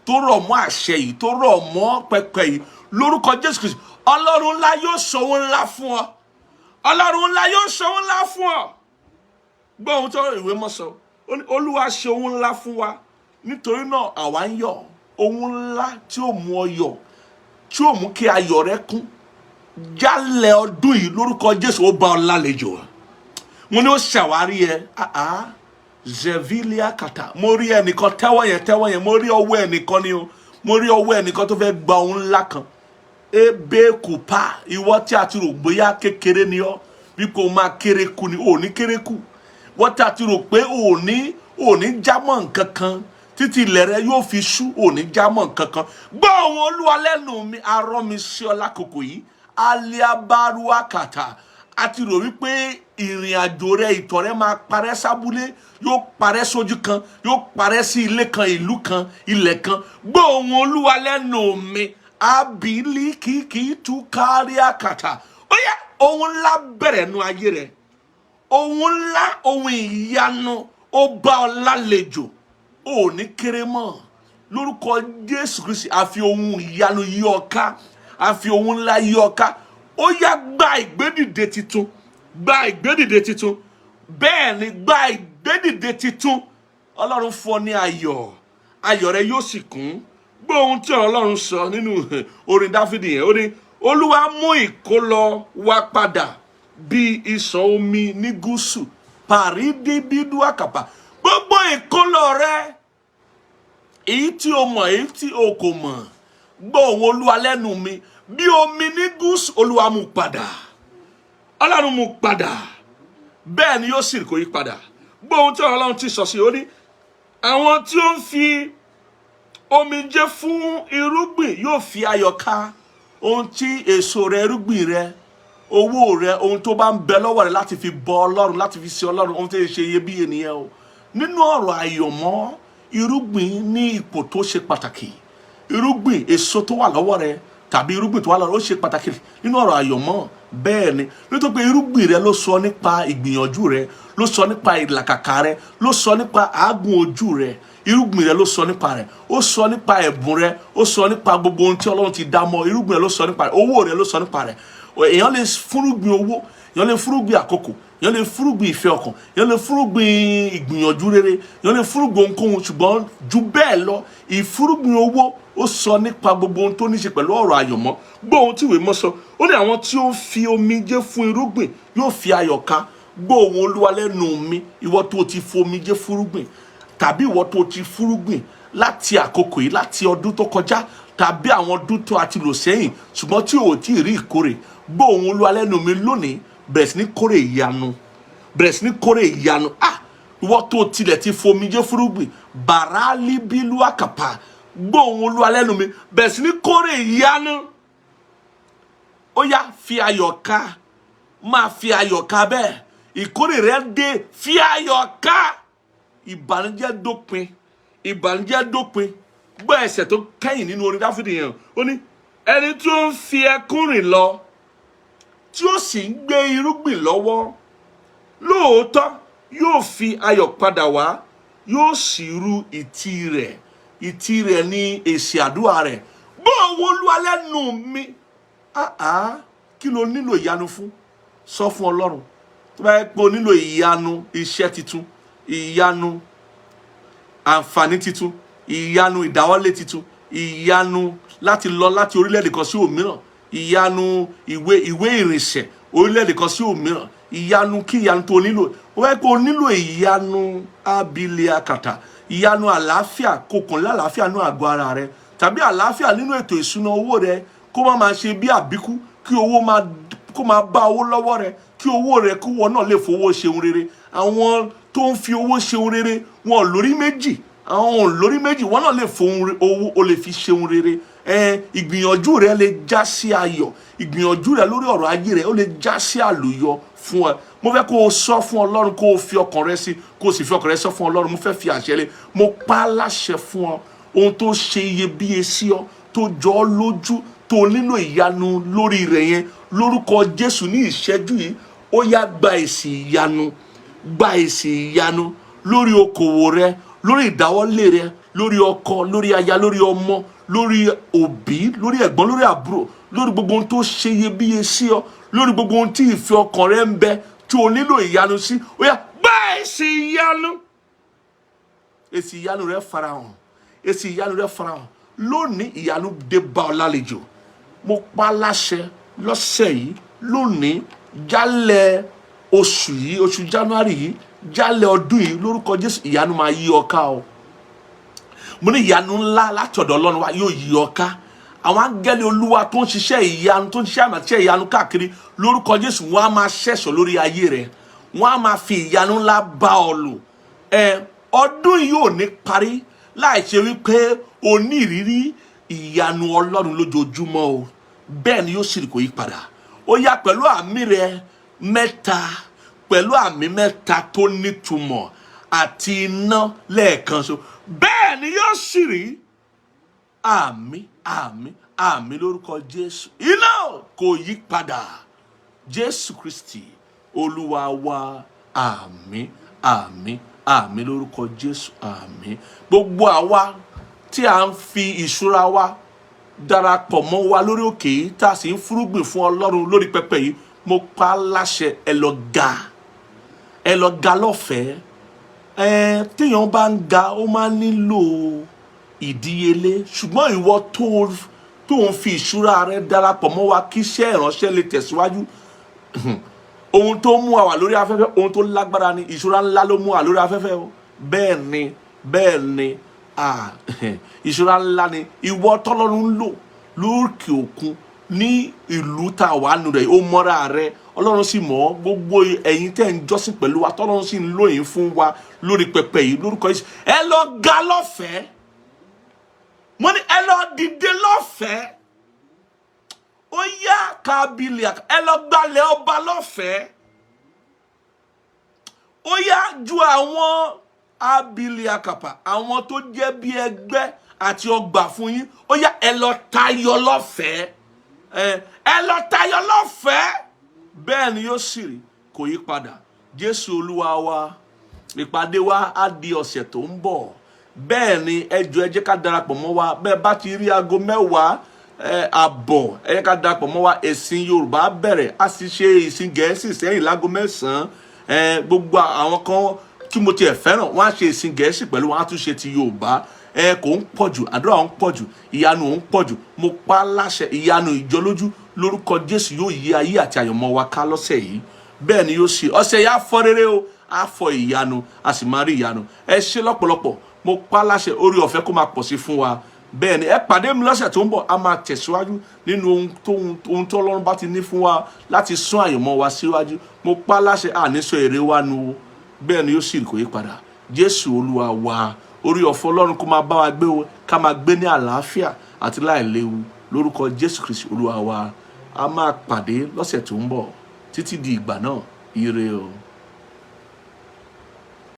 tó rọ̀ mọ́ àṣẹ yìí, tó rọ̀ mọ́ pẹpẹ yìí, lórúkọ Jésù Kristi, Ọlọ́run ńlá yóò ṣe ohun ńlá fún ọ. Ọlọ́run ńlá yóò ṣe ohun ńlá fún ọ. Gbọ́ ohun tó ìwé mọ́ sọ. Ó ní, Olúwa ṣe ohun ńlá fún wa, nítorí náà àwa ń yọ̀. Ohun ńlá tí ó mú ọ yọ̀, tí ó mú kí ayọ̀ rẹ kún jálẹ̀ ọdún yìí, lórúkọ Jésù, ó bá ọ lálejò. Mo ní ó ṣàwárí ẹ. Ah ah, zevilia kata. Mo rí ẹnìkan tẹ́wọ́ yẹn, tẹ́wọ́ yẹn. Mo rí ọwọ́ ẹnìkan ni o. Mo rí ọwọ́ ẹnìkan tó fẹ́ gba ohun ńlá kan. Ebe kùpà, ìwọ tí a ti rò bóyá kékeré ni ọ, bí kò máa kéré kú ni, ò ní kéré kú. Wọ́n tí a ti rò pé ò ní jámọ́ nǹkan kan títí ilẹ̀ rẹ yóò fi ṣú, ò ní jámọ́ nǹkan kan, gbọ́ ohùn Olúwa lẹ́nu mi. Arọ́ mi sí ọ lákòókò yìí. Aliabaruwa kàtà, a ti rò wípé ìrìn àjò rẹ, ìtọ̀ rẹ máa parẹ́ sábúlé, yóò parẹ́ sójú kan, yóò parẹ́ sí ilé kan, ìlú kan, ilẹ̀ kan. Gbọ́ ohùn Olúwa lẹ́nu mi. Abilikìkì tú kárí àkàtà. Ó yá, ohun ńlá bẹ̀rẹ̀ nu ayé rẹ. Ohun ńlá, ohun ìyanu, ó bá ọ lálejò. Ò ní kéré mọ́. Lórúkọ Jésù Kristi, a fi ohun ìyanu yí ọ ká, a fi ohun ńlá yí ọ ká. Ó yá, gba ìgbédìde titun, gba ìgbédìde titun. Bẹ́ẹ̀ ni, gba ìgbédìde titun. Ọlọ́run fún ọ ní ayọ̀, ayọ̀ rẹ yóò sì kún. Gbọ́ ohun tí Ọlọ́run sọ nínú orin Dáfídì yẹn. Ó ní, Olúwa mú ìkólọ wa padà bí ìsàn omi ní gúúsù pàrídìbídú àkàpà. Gbogbo ìkólọ rẹ, èyí tí o mọ̀, èyí tí o kò mọ̀. Gbọ́ òun Olúwa lẹ́nu mi. Bí omi ní gúúsù, Olúwa mú padà. Ọlọ́run mú padà. Bẹ́ẹ̀ ni yóò sì kò yí padà. Gbọ́ ohun tí Ọlọ́run ti sọ sí, ó ní àwọn tí ó ń fi omijé fún irúgbìn yóò fi ayọ̀ ká ohun tí èso rẹ, irúgbìn rẹ, owó rẹ, ohun tó bá ń bẹ lọ́wọ́ rẹ láti fi bọ Ọlọ́run, láti fi ṣe Ọlọ́run, ohun tó ṣe iyebíye nìyẹn o. Nínú ọ̀rọ̀ àyànmọ́, irúgbìn ní ipò tó ṣe pàtàkì. Irúgbìn, èso tó wà lọ́wọ́ rẹ tàbí irúgbìn tó wà lọ́wọ́ rẹ, ó ṣe pàtàkì nínú ọ̀rọ̀ àyànmọ́. Bẹ́ẹ̀ ni, nítorí pé irúgbìn rẹ ló sọ nípa ìgbìyànjú rẹ, ló sọ nípa ìlàkàkà rẹ, ló sọ nípa àágùn ojú rẹ. Irúgbìn rẹ ló sọ nípa rẹ. Ó sọ nípa ẹ̀bùn rẹ, ó sọ nípa gbogbo ohun tí Ọlọ́run ti dá mọ́. Irúgbìn rẹ ló sọ nípa rẹ. Owó rẹ ló sọ nípa rẹ. Èèyàn lè fúrúgbìn owó, èèyàn lè fúrúgbìn àkókò, èèyàn lè fúrúgbìn ìfẹ́ ọkàn, èèyàn lè fúrúgbìn ìgbìyànjú rere, èèyàn lè fúrúgbìn ohunkóhun, ṣùgbọ́n ju bẹ́ẹ̀ lọ, ìfúrúgbìn owó, ó sọ nípa gbogbo ohun tó ní ṣe pẹ̀lú ọ̀rọ̀ àyànmọ́. Gbọ́ ohun tí ìwé mọ́ sọ. Ó ní àwọn tí ó ń fi omijé fún irúgbìn yóò fi ayọ̀ ká. Gbọ́ ohùn Olúwa lẹ́nu mi. Ìwọ tó ti fomijé fúrúgbìn tàbí ìwọ tó ti fúrúgbìn láti àkókò yìí, láti ọdún tó kọjá tàbí àwọn ọdún tó a ti lò sẹ́yìn, ṣùgbọ́n tí ò tí ì rí ìkórè, gbọ́ ohùn Olúwa lẹ́nu mi lónìí. Bẹ̀rẹ̀ sí ní kórè ìyanu, bẹ̀rẹ̀ sí ní kórè ìyanu. Ah, ìwọ tó tilẹ̀ ti fomijé fúrúgbìn, bàrálíbílú àkàpà, gbọ́ ohùn Olúwa lẹ́nu mi, bẹ̀rẹ̀ sí ní kórè ìyanu. Ó yá, fi ayọ̀ ká, máa fi ayọ̀ ká bẹ́ẹ̀. Ìkórè rẹ dé, fi ayọ̀ ká. Ìbànújẹ́ dópin, ìbànújẹ́ dópin. Gbọ́ ẹsẹ̀ tó kẹ́yìn nínú orin Dáfídì yẹn. Ó ní ẹni tí ó ń fi ẹkún rìn lọ, tí ó sì ń gbé irúgbìn lọ́wọ́, lóòótọ́ yóò fi ayọ̀ padà wá, yóò sì ru ìtì rẹ̀. Ìtì rẹ̀ ní èsì àdúrà rẹ̀. Gbọ́ ohùn Olúwa lẹ́nu mi. Ah ah, kí ló nílò ìyanu fún? Sọ fún Ọlọ́run. Tó bá yẹ pé o nílò ìyanu iṣẹ́ titun, ìyanu àǹfààní titun, ìyanu ìdáwọ́lé titun, ìyanu láti lọ láti orílẹ̀-èdè kan sí òmíràn, ìyanu ìwé ìrìnsẹ̀ orílẹ̀-èdè kan sí òmíràn, ìyanu kí ìyanu tó nílò, ó wáyé pé o nílò ìyanu abilé akàtà, ìyanu àlàáfíà, kòkàn lálàáfíà nínú àgọ́ ara rẹ tàbí àlàáfíà nínú ètò ìṣúná owó rẹ, kó má máa ṣe bí àbíkú, kí owó máa kó máa bá owó lọ́wọ́ rẹ, kí owó rẹ kí wọn náà lè fowó ṣeun rere. Àwọn tó ń fi owó ṣeun rere, wọn ò lórí méjì, àwọn ò lórí méjì. Wọn náà lè fohun owó, o lè fi ṣeun rere. Ẹ ìgbìyànjú rẹ lè já sí ayọ̀. Ìgbìyànjú rẹ lórí ọ̀rọ̀ ayé rẹ, ó lè já sí àlùyọ fún ẹ. Mo fẹ́ kó o sọ fún Ọlọ́run, kó o fi ọkàn rẹ sí, kó o sì fi ọkàn rẹ sọ fún Ọlọ́run. Mo fẹ́ fi àṣẹ lé. Mo pa á láṣẹ fún ọ, ohun tó ṣe iyebíye sí ọ, tó jọ ọ́ lójú, tó nílò ìyanu lórí rẹ̀ yẹn, lórúkọ Jésù, ní ìṣẹ́jú yìí, ó yá, gba èsì ìyanu. Gba èsì ìyanu lórí okòwò rẹ, lórí ìdáwọ́lé rẹ, lórí ọkọ, lórí aya, lórí ọmọ, lórí òbí, lórí ẹ̀gbọ́n, lórí àbúrò, lórí gbogbo ohun tó ṣe iyebíye sí ọ, lórí gbogbo ohun tí ìfẹ́ ọkàn rẹ ń bẹ tí o nílò ìyanu sí. Ó yá, gba èsì ìyanu. Èsì ìyanu rẹ farahàn, èsì ìyanu rẹ farahàn lónìí. Ìyanu dé bá ọ lálejò. Mo pa á láṣẹ lọ́sẹ̀ yìí, lónìí, jálẹ̀ oṣù yìí, oṣù January yìí, jálẹ̀ ọdún yìí, lórúkọ Jésù, ìyanu máa yí ọ ká o. Mo ní ìyanu ńlá látọ̀dọ̀ Ọlọ́run wa yóò yí ọ ká. Àwọn áńgẹ́lì Olúwa tó ń ṣiṣẹ́ ìyanu, tó ń ṣiṣẹ́ àmì àti iṣẹ́ ìyanu káàkiri, lórúkọ Jésù, wọ́n á máa ṣẹ̀ṣọ̀ lórí ayé rẹ, wọ́n á máa fi ìyanu ńlá bá ọ lò. Ẹ ọdún yìí ò ní parí láì ṣe wípé o ní ìrírí ìyanu Ọlọ́run lójoojúmọ́ o. Bẹ́ẹ̀ ni yóò sì rí, kò yí padà. Ó yá, pẹ̀lú àmì rẹ mẹ́ta, pẹ̀lú àmì mẹ́ta tó nítumọ̀ àti iná lẹ́ẹ̀kan so, bẹ́ẹ̀ ni yóò sì rí. Àmín, àmín, àmín, lórúkọ Jésù. Iná kò yí padà. Jésù Kristi Olúwa wa. Àmín, àmín, àmín, lórúkọ Jésù. Àmín. Gbogbo àwa tí a ń fi ìṣúra wa darapọ̀ mọ́ wa lórí òkè yìí, tá a sì ń fúrúgbìn fún Ọlọ́run lórí pẹpẹ yìí, mo pa á láṣẹ, ẹ lọ ga, ẹ lọ ga lọ́fẹ̀ẹ́. Ẹ téèyàn bá ń ga, ó máa ń nílò ìdíyelé, ṣùgbọ́n ìwọ tó ń fi ìṣúra rẹ darapọ̀ mọ́ wa kí iṣẹ́ ìránṣẹ́ lè tẹ̀síwájú, ohun tó mú wa wà lórí afẹ́fẹ́, ohun tó lágbára ni. Ìṣúra ńlá ló mú wa lórí afẹ́fẹ́ o. Bẹ́ẹ̀ ni, bẹ́ẹ̀ ni. Ah, ìṣúra ńlá ni ìwọ tọ́lọ́run ń lò. Lókè òkun, ní ìlú tá a wà nù rẹ̀, ó mọ́ra rẹ̀, Ọlọ́run sì mọ̀ ọ́. Gbogbo ẹ̀yin tẹ́ ń jọ́sìn pẹ̀lú wa, tọ́lọ́run sì ń lóyìn fún wa lórí pẹpẹ yìí, lórúkọ Jésù, ẹ lọ ga lọ́fẹ̀ẹ́. Mo ní ẹ lọ dìde lọ́fẹ̀ẹ́. Ó yá, kábìlì, ẹ lọ gbalẹ̀ ọba lọ́fẹ̀ẹ́. Ó yá, ju àwọn abili akapa, àwọn tó jẹ́ bí ẹgbẹ́ àti ọgbà fún yín, ó yá, ẹ lọ tayọ lọ́fẹ̀ẹ́. Ẹ lọ tayọ lọ́fẹ̀ẹ́. Bẹ́ẹ̀ ni yóò sì rí, kò yí padà. Jésù Olúwa wa. Ìpàdé wa á di ọ̀sẹ̀ tó ń bọ̀. Bẹ́ẹ̀ ni, ẹ jọ̀ọ́, ẹ jẹ́ ká darapọ̀ mọ́ wa. Bẹ́ẹ̀ bá ti rí aago 10:30, ẹ jẹ́ ká darapọ̀ mọ́ wa. Ìsìn Yorùbá bẹ̀rẹ̀, a sì ṣe ìsìn Gẹ̀ẹ́sì sẹ́yìn láago 9. Gbogbo àwọn kan tí mo tiẹ̀ fẹ́ràn, wọ́n á ṣe ìsìn Gẹ̀ẹ́sì pẹ̀lú wọn, á tún ṣe ti Yorùbá. Ẹ kò ń pọ̀ jù, àdúrà ń pọ̀ jù, ìyanu ń pọ̀ jù. Mo pa á láṣẹ, ìyanu ìjọlójú lórúkọ Jésù yóò yí ayé àti àyànmọ́ wa ká lọ́sẹ̀ yìí. Bẹ́ẹ̀ ni yóò ṣe. Ọ̀sẹ̀ yìí á fọ́ rere o, á fọ ìyanu, a sì máa rí ìyanu. Ẹ ṣe lọ́pọ̀lọpọ̀. Mo pa á láṣẹ, orí ọ̀fẹ́ kó máa pọ̀ sí fún wa. Bẹ́ẹ̀ ni, ẹ pàdé mi lọ́sẹ̀ tó ń bọ̀. A máa tẹ̀síwájú nínú ohun tó Ọlọ́run bá ti ní fún wa láti sún àyànmọ́ wa síwájú. Mo pa á láṣẹ, àní sọ èrè wa nu o. Bẹ́ẹ̀ ni yóò sì, kò yí padà. Jésù Olúwa wa. Orí ọ̀fẹ́ Ọlọ́run kó máa bá wa gbé o, ká máa gbé ní àlàáfíà àti láìléwu, lórúkọ Jésù Kristi Olúwa wa. A máa pàdé lọ́sẹ̀ tó ń bọ̀. Títí di ìgbà náà, ire o.